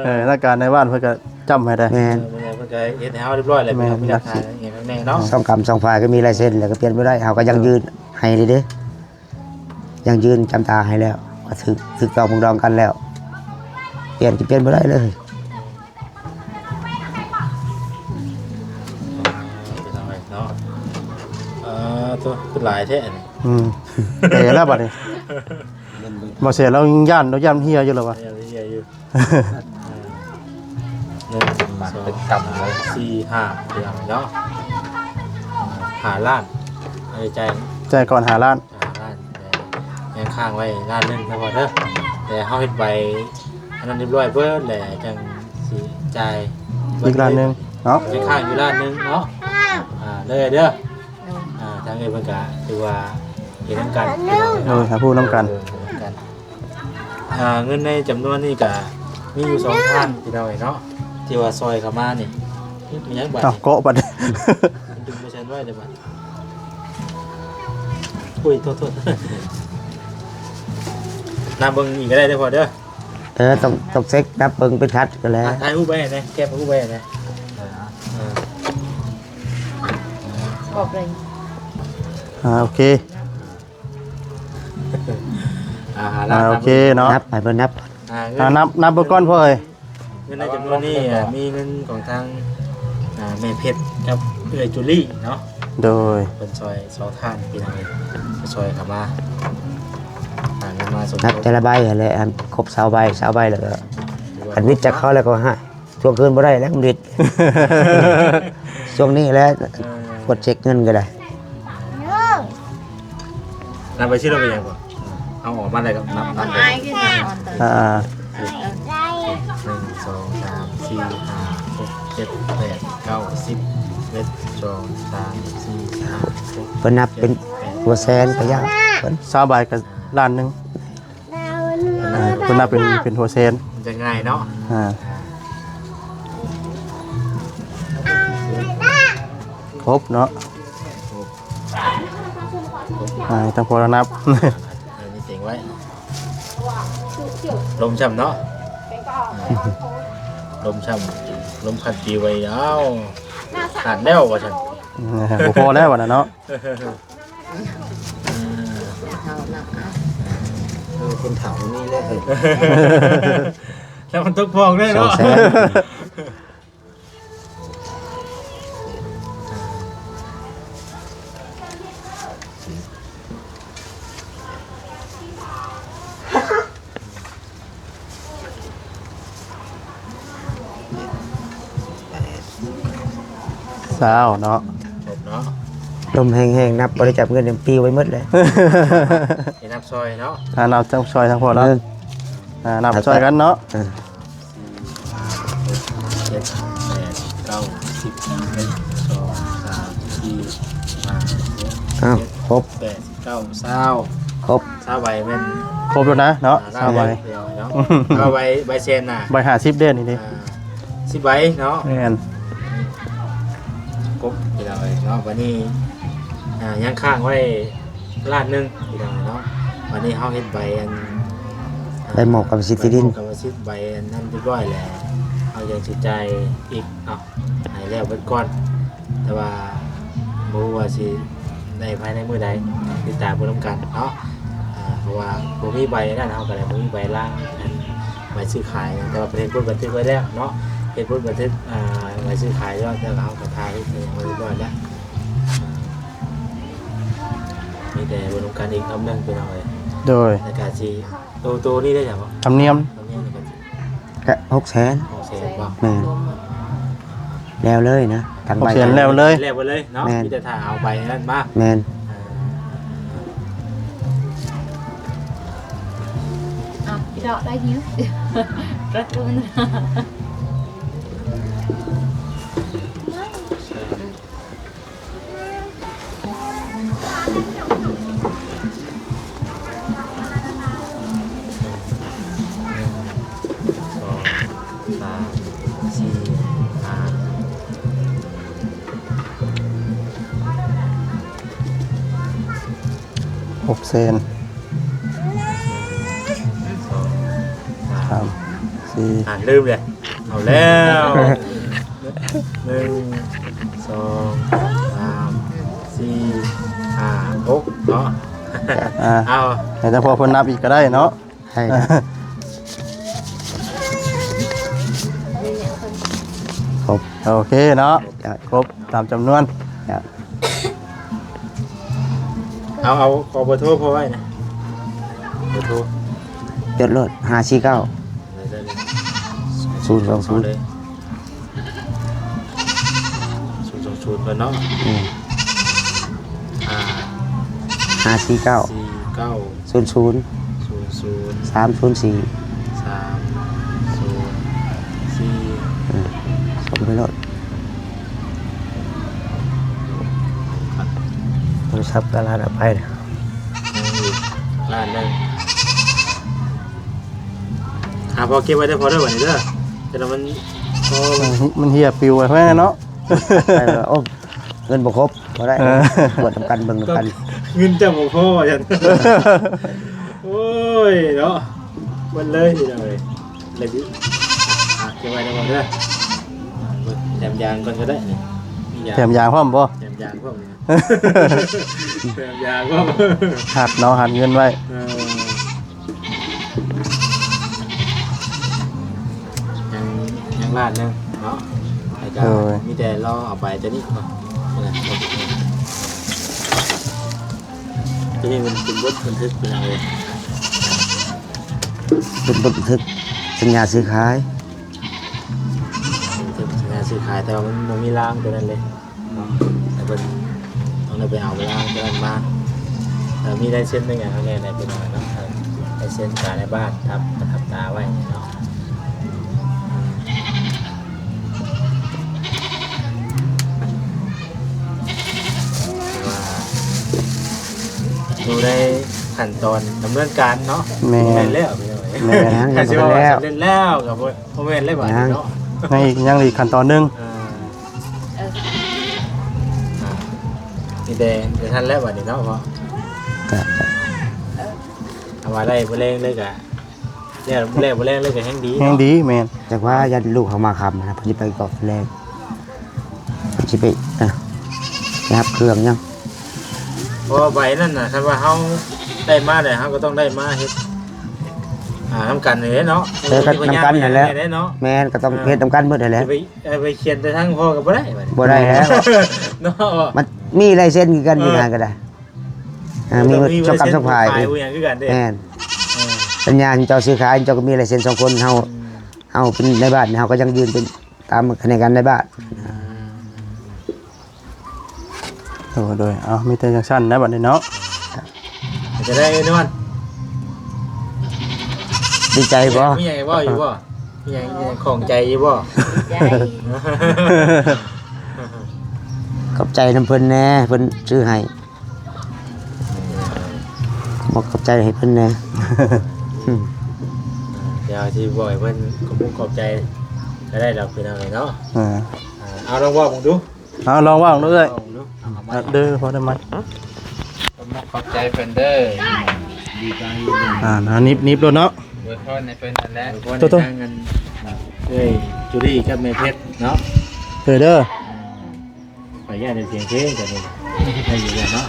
ອີ ເອີ ນັກການໃນບ້ານເພິ່ນກໍຈຳໃຫ້ໄດ້. ແມ່ນ ເອີ ເພິ່ນກໍເຮັດໃຫ້ເຮົາຮຽບຮ້ອຍແລ້ວ. ແມ່ນ ເປັນຫຼັກຖານຫຍັງແນ່ເນາະ. ສອງກຳສອງຝ່າຍກໍມີລາຍເຊັນ ແລ້ວກໍປ່ຽນບໍ່ໄດ້ ເຮົາກໍຢັ້ງຢືນໃຫ້ເດ້. ຢັ້ງຢືນຈຳຕາໃຫ້ແລ້ວ ວ່າຖືກ ຖືກຕ້ອງປົກດອງກັນແລ້ວ ປ່ຽນກໍປ່ຽນບໍ່ໄດ້ເລີຍ. ເນາະ ເອີ ໂຕ ຄືຫຼາຍແທ້ນີ້. ອືມ ແຕ່ແລ້ວບັດນີ້ ບໍ່ເສຍແລ້ວຍັງຢ້ານ ຢ້ານເຮຍຢູ່ແລ້ວວະ. ຢ້ານເຮຍຢູ່. ເອີ ໜຶ່ງ ມັນເປັນກຳເລີຍ ສາມ ສີ່ ຫ້າ ເດືອນເນາະ. ຫ້າລ້ານ ໃຊ້ຈ່າຍ ຈ່າຍກ່ອນຫ້າລ້ານ. ອ່າ ແຕ່ຍັງຄ້າງໄວ້ລ້ານໜຶ່ງເນາະພໍ່ເດີ ແຕ່ເຮົາເຮັດໃບອັນນັ້ນຮຽບຮ້ອຍເບິດແລ້ວ ຈັ່ງຊິຈ່າຍ ອີກລ້ານໜຶ່ງເນາະ. ຍັງຄ້າງຢູ່ລ້ານໜຶ່ງເນາະ. ອ່າ ເດີ ເດີ ອ່າ ທາງເອື້ອຍເພິ່ນກະຖືວ່າເຮັດນຳກັນ. ໂດຍ ຫາຜູ້ນຳກັນ. ເອີ ເຮັດນຳກັນ. ອ່າ ເງິນໃນຈຳນວນນີ້ກະມີຢູ່ສອງທ່ານ ພີ່ນ້ອງເອີຍເນາະ ທີ່ວ່າຊ່ອຍເຂົ້າມານີ້. ມີຫຍັງບັດ? ອ້າວ ເກາະບັດ ດຶງບໍ່ທັນໄວ້ເດີບັດ. ໂອ້ຍ ໂທດໆ ນັບເບິ່ງອີກກໍໄດ້ເດີພໍ່ເດີ. ເອີ ຕ້ອງ ຕ້ອງເຊັກນັບເບິ່ງເປັນຄັດກໍແລ້ວ. ອ່າ ຖ່າຍຮູບໄວ້ແດ່ ແຄບຮູບໄວ້ແດ່. ເອີ ບອກເລີຍ. ອ່າ ໂອເຄ ອ່າ ໂອເຄເນາະ ນັບໃຫ້ເພິ່ນນັບ. ອ່າ ນັບ ນັບເບິ່ງກ່ອນພໍ່ເອີຍ. ເງິນໃນຈຳນວນນີ້ ອ່າ ມີເງິນຂອງທາງ ອ່າ ແມ່ເພັດກັບເອື້ອຍຈູລີເນາະ. ໂດຍ ເພິ່ນຊ່ອຍສອງທ່ານພີ່ນ້ອງເອີຍ ຊ່ອຍເຂົ້າມາຫາເງິນມາສົມທົບ ນັບແຕ່ລະໃບຫັ້ນແຫຼະ ໃຫ້ຄົບຊາວໃບ ຊາວໃບແລ້ວກໍ ຄັນວິດຈາກເຂົາແລ້ວກໍໃຫ້ ທວງຄືນບໍ່ໄດ້ແລ້ວ ມັນຜິດ. ຊ່ວງນີ້ແຫຼະ ເອີ ກວດເຊັກເງິນກໍໄດ້. ນັບໄປຊິ ເຮົາໄປຫຍັງບໍ່? ເອົາອອກມາໄດ້ກໍນັບ ນັບໄປ. ອ່າ ໜຶ່ງ ສອງ ສາມ ສີ່ ຫ້າ ຫົກ ເຈັດ ແປດ ເກົ້າ ສິບ ສິບເອັດ ສິບສອງ ສິບສາມ ສິບສີ່ ສິບຫ້າ ສິບຫົກ ເພິ່ນນັບເປັນຫົວແສນກໍຍາກເພິ່ນ ຊາວໃບກໍລ້ານໜຶ່ງ. ອ່າ ເພິ່ນນັບເປັນ ເປັນຫົວແສນ ມັນຈະງ່າຍເນາະ. ອ່າ ຄົບເນາະ. ອ່າ ຕ້ອງພໍລະນັບ. ເອີ ມີເສັງໄວ້ ລົມຊ້ຳເນາະ. ລົມຊ້ຳ ລົມພັດປີໄວ້ ອ້າວ ຂາດແລ້ວວ່າຊັ້ນ. ບໍ່ພໍແລ້ວບັດນັ້ນເນາະ. ເຮົານັບເອົາ. ຄົນເຖົ້ານີ້ແຫຼະ ແລ້ວມັນຕົກພອກໄດ້ເນາະ ສອງແສນ ຊາວເນາະ ຄົບເນາະ ລົມແຮງໆ ນັບບໍ່ໄດ້ຈັບເງິນ ຍັງປິວໄປໝົດເລີຍ ໄດ້ນັບຊ່ອຍເນາະ ອ່າ ນັບທັງຊ່ອຍທັງພວກເນາະ ເອີ ອ່າ ນັບຊ່ອຍກັນເນາະ ເອີ ສີ່ ຫ້າ ຫົກ ເຈັດ ແປດ ເກົ້າ ສິບ ເອັດ ສອງ ສາມ ສີ່ ຫ້າ ຫົກ ເຈັດ ແປດ ສິບ ເກົ້າ ຊາວ ຄົບ ຊາວໃບແມ່ນ ຄົບແລ້ວນະເນາະ ອ່າ ຊາວໃບ ເນາະ ເອົາໃບ ໃບແສນນະ ໃບຫ້າສິບເດ້ນີ້ເດ້ ອ່າ ສິບໃບເນາະ ແມ່ນ ຄົບ ພີ່ນ້ອງເອີຍເນາະ ບັດນີ້ ອ່າ ຍັງຄ້າງໄວ້ລ້ານໜຶ່ງ ພີ່ນ້ອງເນາະ ບັດນີ້ເຮົາເຮັດໃບອັນ ໃບມອບກຳມະສິດທີ່ດິນ ໃບມອບກຳມະສິດ ໃບອັນນັ້ນຮຽບຮ້ອຍແລ້ວ ເຮົາຍັງຊິຈ່າຍອີກເນາະ ໃຫ້ແລ້ວເບິດກ່ອນ ແຕ່ວ່າບໍ່ຮູ້ວ່າຊິໄດ້ພາຍໃນມື້ໃດ ຕິດຕາມເບິ່ງນຳກັນເນາະ ອ່າ ເພາະວ່າບໍ່ມີໃບນັ້ນ ເຮົາກໍໄດ້ບໍ່ມີໃບລາງ ອັນໃບຊື້ຂາຍ ແຕ່ວ່າເພິ່ນເຮັດບົດບັນທຶກໄວ້ແລ້ວເນາະ ເຮັດບົດບັນທຶກ ອ່າ ໃບຊື້ຂາຍແລ້ວ ແລ້ວເຮົາກໍຖ່າຍຮູບໄວ້ຮຽບຮ້ອຍແລ້ວ ອ່າ ມີແຕ່ເບິ່ງນຳກັນອີກຮອບໜຶ່ງ ພີ່ນ້ອງເອີຍ ໂດຍ ແລ້ວກໍຊິ ໂຕ ໂຕນີ້ໄດ້ຫຍັງບໍ່? ທຳນຽມ ທຳນຽມນີ້ກໍຊິ ກະຫົກແສນ ຫົກແສນບໍ່? ແມ່ນ ແລ້ວເລີຍນະ ທັງໃບ ຫົກແສນແລ້ວເລີຍ ແລ້ວໄປເລີຍເນາະ ແມ່ນ ມີແຕ່ຖ້າເອົາໃບນັ້ນມາ ແມ່ນ ເອີ ເອົາ ເຈາະໄດ້ຫິວ ກະຕຸ້ນ ສອງ ສາມ ສີ່ ຫ້າ ຫົກແສນ ສອງ ສາມ ສາມ ສີ່ ອ່າ ລືມເລີຍ ເອົາແລ້ວ ໜຶ່ງ ສອງ ສາມ ສີ່ ຫ້າ ຫົກເນາະ ອ່າ ເອົາ ໃຫ້ເຈົ້າພໍ່ເພິ່ນນັບອີກກໍໄດ້ເນາະ ໃຫ້ ຄົບ ໂອເຄເນາະ ຄົບຕາມຈຳນວນ ເອົາ ເອົາ ຂໍເບີໂທພໍ່ໄວ້ນະ ເບີໂທ ຈົດໂລດ ຫ້າສີ່ເກົ້າ ໄດ້ ໄດ້ເລີຍ ສູນສອງສູນ ເອົາເລີຍ ສູນສອງສູນກ່ອນເນາະ ອືມ ຫ້າ ຫ້າສີ່ເກົ້າ ສີ່ເກົ້າ ສູນສູນ ສູນສູນ ສາມສູນສີ່ ສາມສູນສີ່ ເອີ ສົ່ງໄປໂລດ ໂທລະສັບກໍລາດເອົາໄປ ຍັງອີກລ້ານໜຶ່ງ ອ່າ ພໍ່ເກັບໄວ້ເດີພໍ່ເດີ ບັດນີ້ເດີ ແຕ່ລະມັນ ມັນ ມັນເຫ່ຍປິວໄປແລ້ວເນາະ ໄປວ່າ ໂອ້ ເງິນບໍ່ຄົບ ບໍ່ໄດ້ ເອີ ກວດນຳກັນ ເບິ່ງນຳກັນ ເງິນເຈົ້າບໍ່ພໍວ່າຊັ້ນ ໂອ້ຍເນາະ ເບິດເລີຍພີ່ນ້ອງເອີຍ ເລີຍຊິ ອ່ະ ເກັບໄວ້ນຳເດີ ແຖມຢາງກ່ອນກໍໄດ້ນີ້ ມີຢາງ ແຖມຢາງພ້ອມບໍ່? ແຖມຢາງພ້ອມນີ້ ແຖມຢາງພ້ອມ ຫັດເນາະ ຫັດເງິນໄວ້ ເອີ ຍັງ ຍັງລ້ານໜຶ່ງເນາະ ແລ້ວກໍ ໂດຍ ມີແຕ່ລໍເອົາໃບຕົວນີ້ກ່ອນ ຕົວນີ້ມັນເປັນບົດບັນທຶກ ພີ່ນ້ອງເອີຍ ເປັນບົດບັນທຶກສັນຍາຊື້ຂາຍ ບັນທຶກສັນຍາຊື້ຂາຍ ແຕ່ວ່າມັນບໍ່ມີລາງຕົວນັ້ນເລີຍ ເນາະ ແຕ່ເພິ່ນຕ້ອງໄດ້ໄປເອົາລາງຕົວນັ້ນມາ ແລ້ວມີລາຍເຊັນແມ່ນຫຍັງແດ່ ພີ່ນ້ອງເນາະ ລາຍເຊັນການໃນບ້ານ ທັບ ທັບຕາໄວ້ເນາະ ຖືວ່າຢູ່ໃນຂັ້ນຕອນດຳເນີນການເນາະ ແມ່ນ ແມ່ນແລ້ວ ພີ່ນ້ອງເອີຍ ແມ່ນ ຍັງ ຍັງບໍ່ທັນແລ້ວ ສຳເລັດແລ້ວກໍບໍ່ ບໍ່ແມ່ນແລ້ວບາດນີ້ເນາະ ຍັງ ຍັງອີກ ຍັງອີກຂັ້ນຕອນໜຶ່ງ ອ່າ ອ່າ ມີແຕ່ ແຕ່ທັນແລ້ວບາດນີ້ເນາະ ເພາະ ກໍ ຖ້າວ່າໄດ້ມື້ແລງເລີຍກໍ ແລ້ວ ແລ້ວມື້ແລງເລີຍກໍແຮ່ງດີເນາະ ແຮ່ງດີ ແມ່ນ ຈັກວ່າຢ້ານລູກເຮົາມາຄ່ຳນະ ເພິ່ນຊິໄປກອກແລງ ຊິໄປ ອ່າ ໄປຮັບເຄື່ອງຫຍັງ ເພາະວ່າໃບນັ້ນນະ ຄັນວ່າເຮົາໄດ້ມາແລ້ວ ເຮົາກໍຕ້ອງໄດ້ມາເຮັດ ຫານຳກັນນີ້ແຫຼະເນາະ ເຮັດນຳກັນນັ້ນແຫຼະ ເນາະ ແມ່ນ ກໍຕ້ອງເຮັດນຳກັນໝົດຫັ້ນແຫຼະ ໄປ ໄປຂຽນແຕ່ທາງພໍ່ກໍບໍ່ໄດ້ ບໍ່ໄດ້ແລ້ວ ເນາະ ມັນມີລາຍເຊັນຄືກັນຢູ່ຫັ້ນກໍໄດ້ ອ່າ ມີໝົດ ມີລາຍເຊັນ ສອງກຳສອງຝ່າຍ ຂາຍຫຍັງຄືກັນເດ້ ແມ່ນ ເອີ ສັນຍາເຈົ້າຊື້ຂາຍ ເຈົ້າກໍມີລາຍເຊັນສອງຄົນ ເຮົາ ເຮົາເປັນນາຍບ້ານ ເຮົາກໍຢັ້ງຢືນເປັນຕາມຂະແໜງການນາຍບ້ານ ອືມ ໂດຍ ໂດຍ ເອົາ ມີແຕ່ຈັ່ງຊັ້ນນະບັດນີ້ເນາະ ເປັນຈັ່ງໃດນວນ ດີໃຈບໍ່? ມີຫຍັງເວົ້າຢູ່ບໍ່? ມີຫຍັງ ມີຫຍັງຂ້ອງໃຈຢູ່ບໍ່? ໃຈ ຂອບໃຈນຳເພິ່ນແດ່ ເພິ່ນຊື້ໃຫ້ ບອກຂອບໃຈໃຫ້ເພິ່ນແດ່ ດຽວຊິບອກໃຫ້ເພິ່ນຂອບອົກຂອບໃຈກໍໄດ້ດອກ ພີ່ນ້ອງເອີຍເນາະ ເອີ ເອົາລອງເວົ້າເບິ່ງດູ ເອົາລອງເວົ້າເບິ່ງເອີຍ ເອົາເດີ ພໍໄດ້ໄໝ ຂອບອົກຂອບໃຈເພິ່ນເດີ ດີໃຈ ອ່າ ໜີບ ໜີບໂລດເນາະ ອວຍພອນໃຫ້ເພິ່ນນັ້ນແຫຼະ ໂຕໆ ເອີຍ ຈູລີກັບແມ່ເພັດເນາະ ເອີ ເດີ ອືມ ຂ້ອຍຢ້ານແຕ່ສຽງເພງ ຕອນນີ້ໄດ້ຍິນແລ້ວເນາະ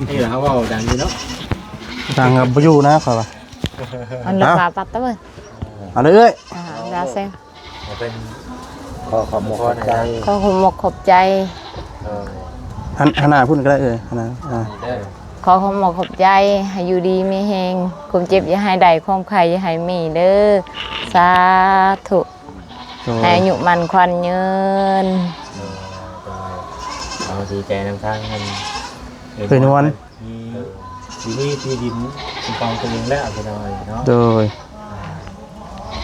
ນີ້ລະເຮົາເວົ້າດັງຢູ່ເນາະ ດັງກໍບໍ່ຢູ່ນະຂ້ອຍວ່າ ອັນລະ ເອົາ ປາປັດຕະເວີຍ ເອົາເລີຍເອື້ອຍ ອ່າ ລາເຊ ໃຫ້ເພິ່ນຂໍຂອບອົກຂອບໃຈ ຂໍຂອບອົກຂອບໃຈ ເອີ ຫັນ ຫັນໜ້າພຸ້ນກໍໄດ້ເອື້ອຍ ຫັນໜ້າ ອ່າ ເດີ ຂໍຂອບອົກຂອບໃຈ ໃຫ້ຢູ່ດີມີແຮງ ຄວາມເຈັບຢ່າໃຫ້ໄດ້ ຄວາມໄຂ້ຢ່າໃຫ້ມີເດີ ສາທຸ ໂດຍ ໃຫ້ອາຍຸໝັ້ນຂວັນຍືນ ໂດຍ ໂດຍ ເອົາ ດີໃຈນຳທາງ ເອີ ເອື້ອຍນວນ ມີ ເອີ ຊິມີທີ່ດິນເປັນຂອງຕົວເອງແລ້ວ ພີ່ນ້ອງເອີຍເນາະ ໂດຍ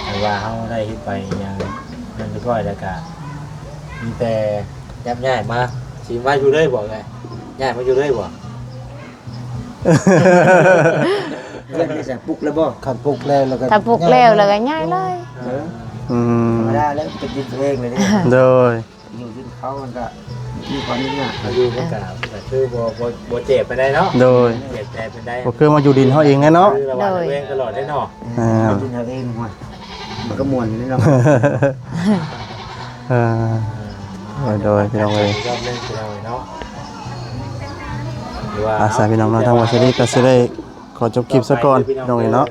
ອ່າ ຄັນວ່າເຮົາໄດ້ເຮັດໄປຫຍັງເງິນຮຽບຮ້ອຍແລ້ວກະ ມີແຕ່ຍັບຍ້າຍມາ ຊິມາຢູ່ເລີຍບໍ່ເອື້ອຍ? ຍ້າຍມາຢູ່ເລີຍບໍ່? ເຮືອນນີ້ໃສ ປຸກແລ້ວບໍ່? ຄັນປຸກແລ້ວ ແລ້ວກໍ ຖ້າປຸກແລ້ວ ແລ້ວກໍຍ້າຍເລີຍ ເອີ ອືມ ທຳມະດາແລ້ວ ເປັນດິນຕົວເອງເລີຍເດ້ ໂດຍ ຢູ່ດິນເຂົາມັນກໍມີຄວາມຍາກ ເຮົາຢູ່ມັນກໍ ມັນກໍຄືບໍ່ ບໍ່ ບໍ່ເຈັບປານໃດເນາະ ໂດຍ ເຈັບແຕ່ປານໃດ ບໍ່ຄືມາຢູ່ດິນເຮົາເອງແນ່ເນາະ ໂດຍ ລະຫວ່າງລະແວງຕະຫຼອດເດ້ເນາະ ອ່າ ຢູ່ດິນເຮົາເອງ ໂອ້ຍ ມັນກໍມ່ວນຢູ່ເນາະ ເອີ ໂດຍ ໂດຍ ພີ່ນ້ອງເອີຍ ອີກຮອບໜຶ່ງ ພີ່ນ້ອງເອີຍເນາະ ຫຼືວ່າ ອ່າ ສາ ພີ່ນ້ອງເນາະ ທາງບ່າວສາລີກໍຊິໄດ້ ຂໍຈົບຄລິບຊະກ່ອນພີ່ນ້ອງເອີຍເນາະ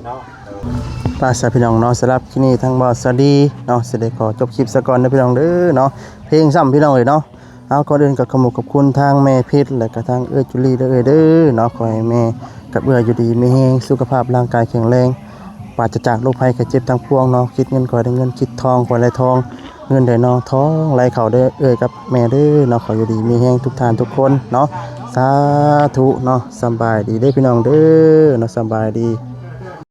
ໄປຊະພີ່ນ້ອງເນາະ ສຳລັບຄລິບນີ້ທາງບ່າວສາລີເນາະ ຊິໄດ້ຂໍຈົບຄລິບຊະກ່ອນເດີພີ່ນ້ອງເດີເນາະ ເພງຊ້ຳພີ່ນ້ອງເອີຍເນາະ ເອົາ ກ່ອນອື່ນກໍຂອບອົກຂອບຄຸນທາງແມ່ເພັດ ແລະກະທາງເອື້ອຍຈູລີເດີເອີຍເດີເນາະ ຂໍໃຫ້ແມ່ກັບເອື້ອຍຢູ່ດີມີແຮງ ສຸຂະພາບຮ່າງກາຍແຂງແຮງ ປາສະຈາກໂລກໄພໄຂ້ເຈັບທັງປວງເນາະ ຄິດເງິນຂໍໃຫ້ໄດ້ເງິນ ຄິດທອງຂໍໃຫ້ໄດ້ທອງ ເງິນໄດ້ນອງ ທອງໄຫຼເຂົ້າເດີ ເອື້ອຍກັບແມ່ເດີເນາະ ຂໍຢູ່ດີມີແຮງທຸກທ່ານທຸກຄົນເນາະ ສາທຸເນາະ ສຳບາຍດີເດີພີ່ນ້ອງເດີເນາະ ສຳບາຍດີ.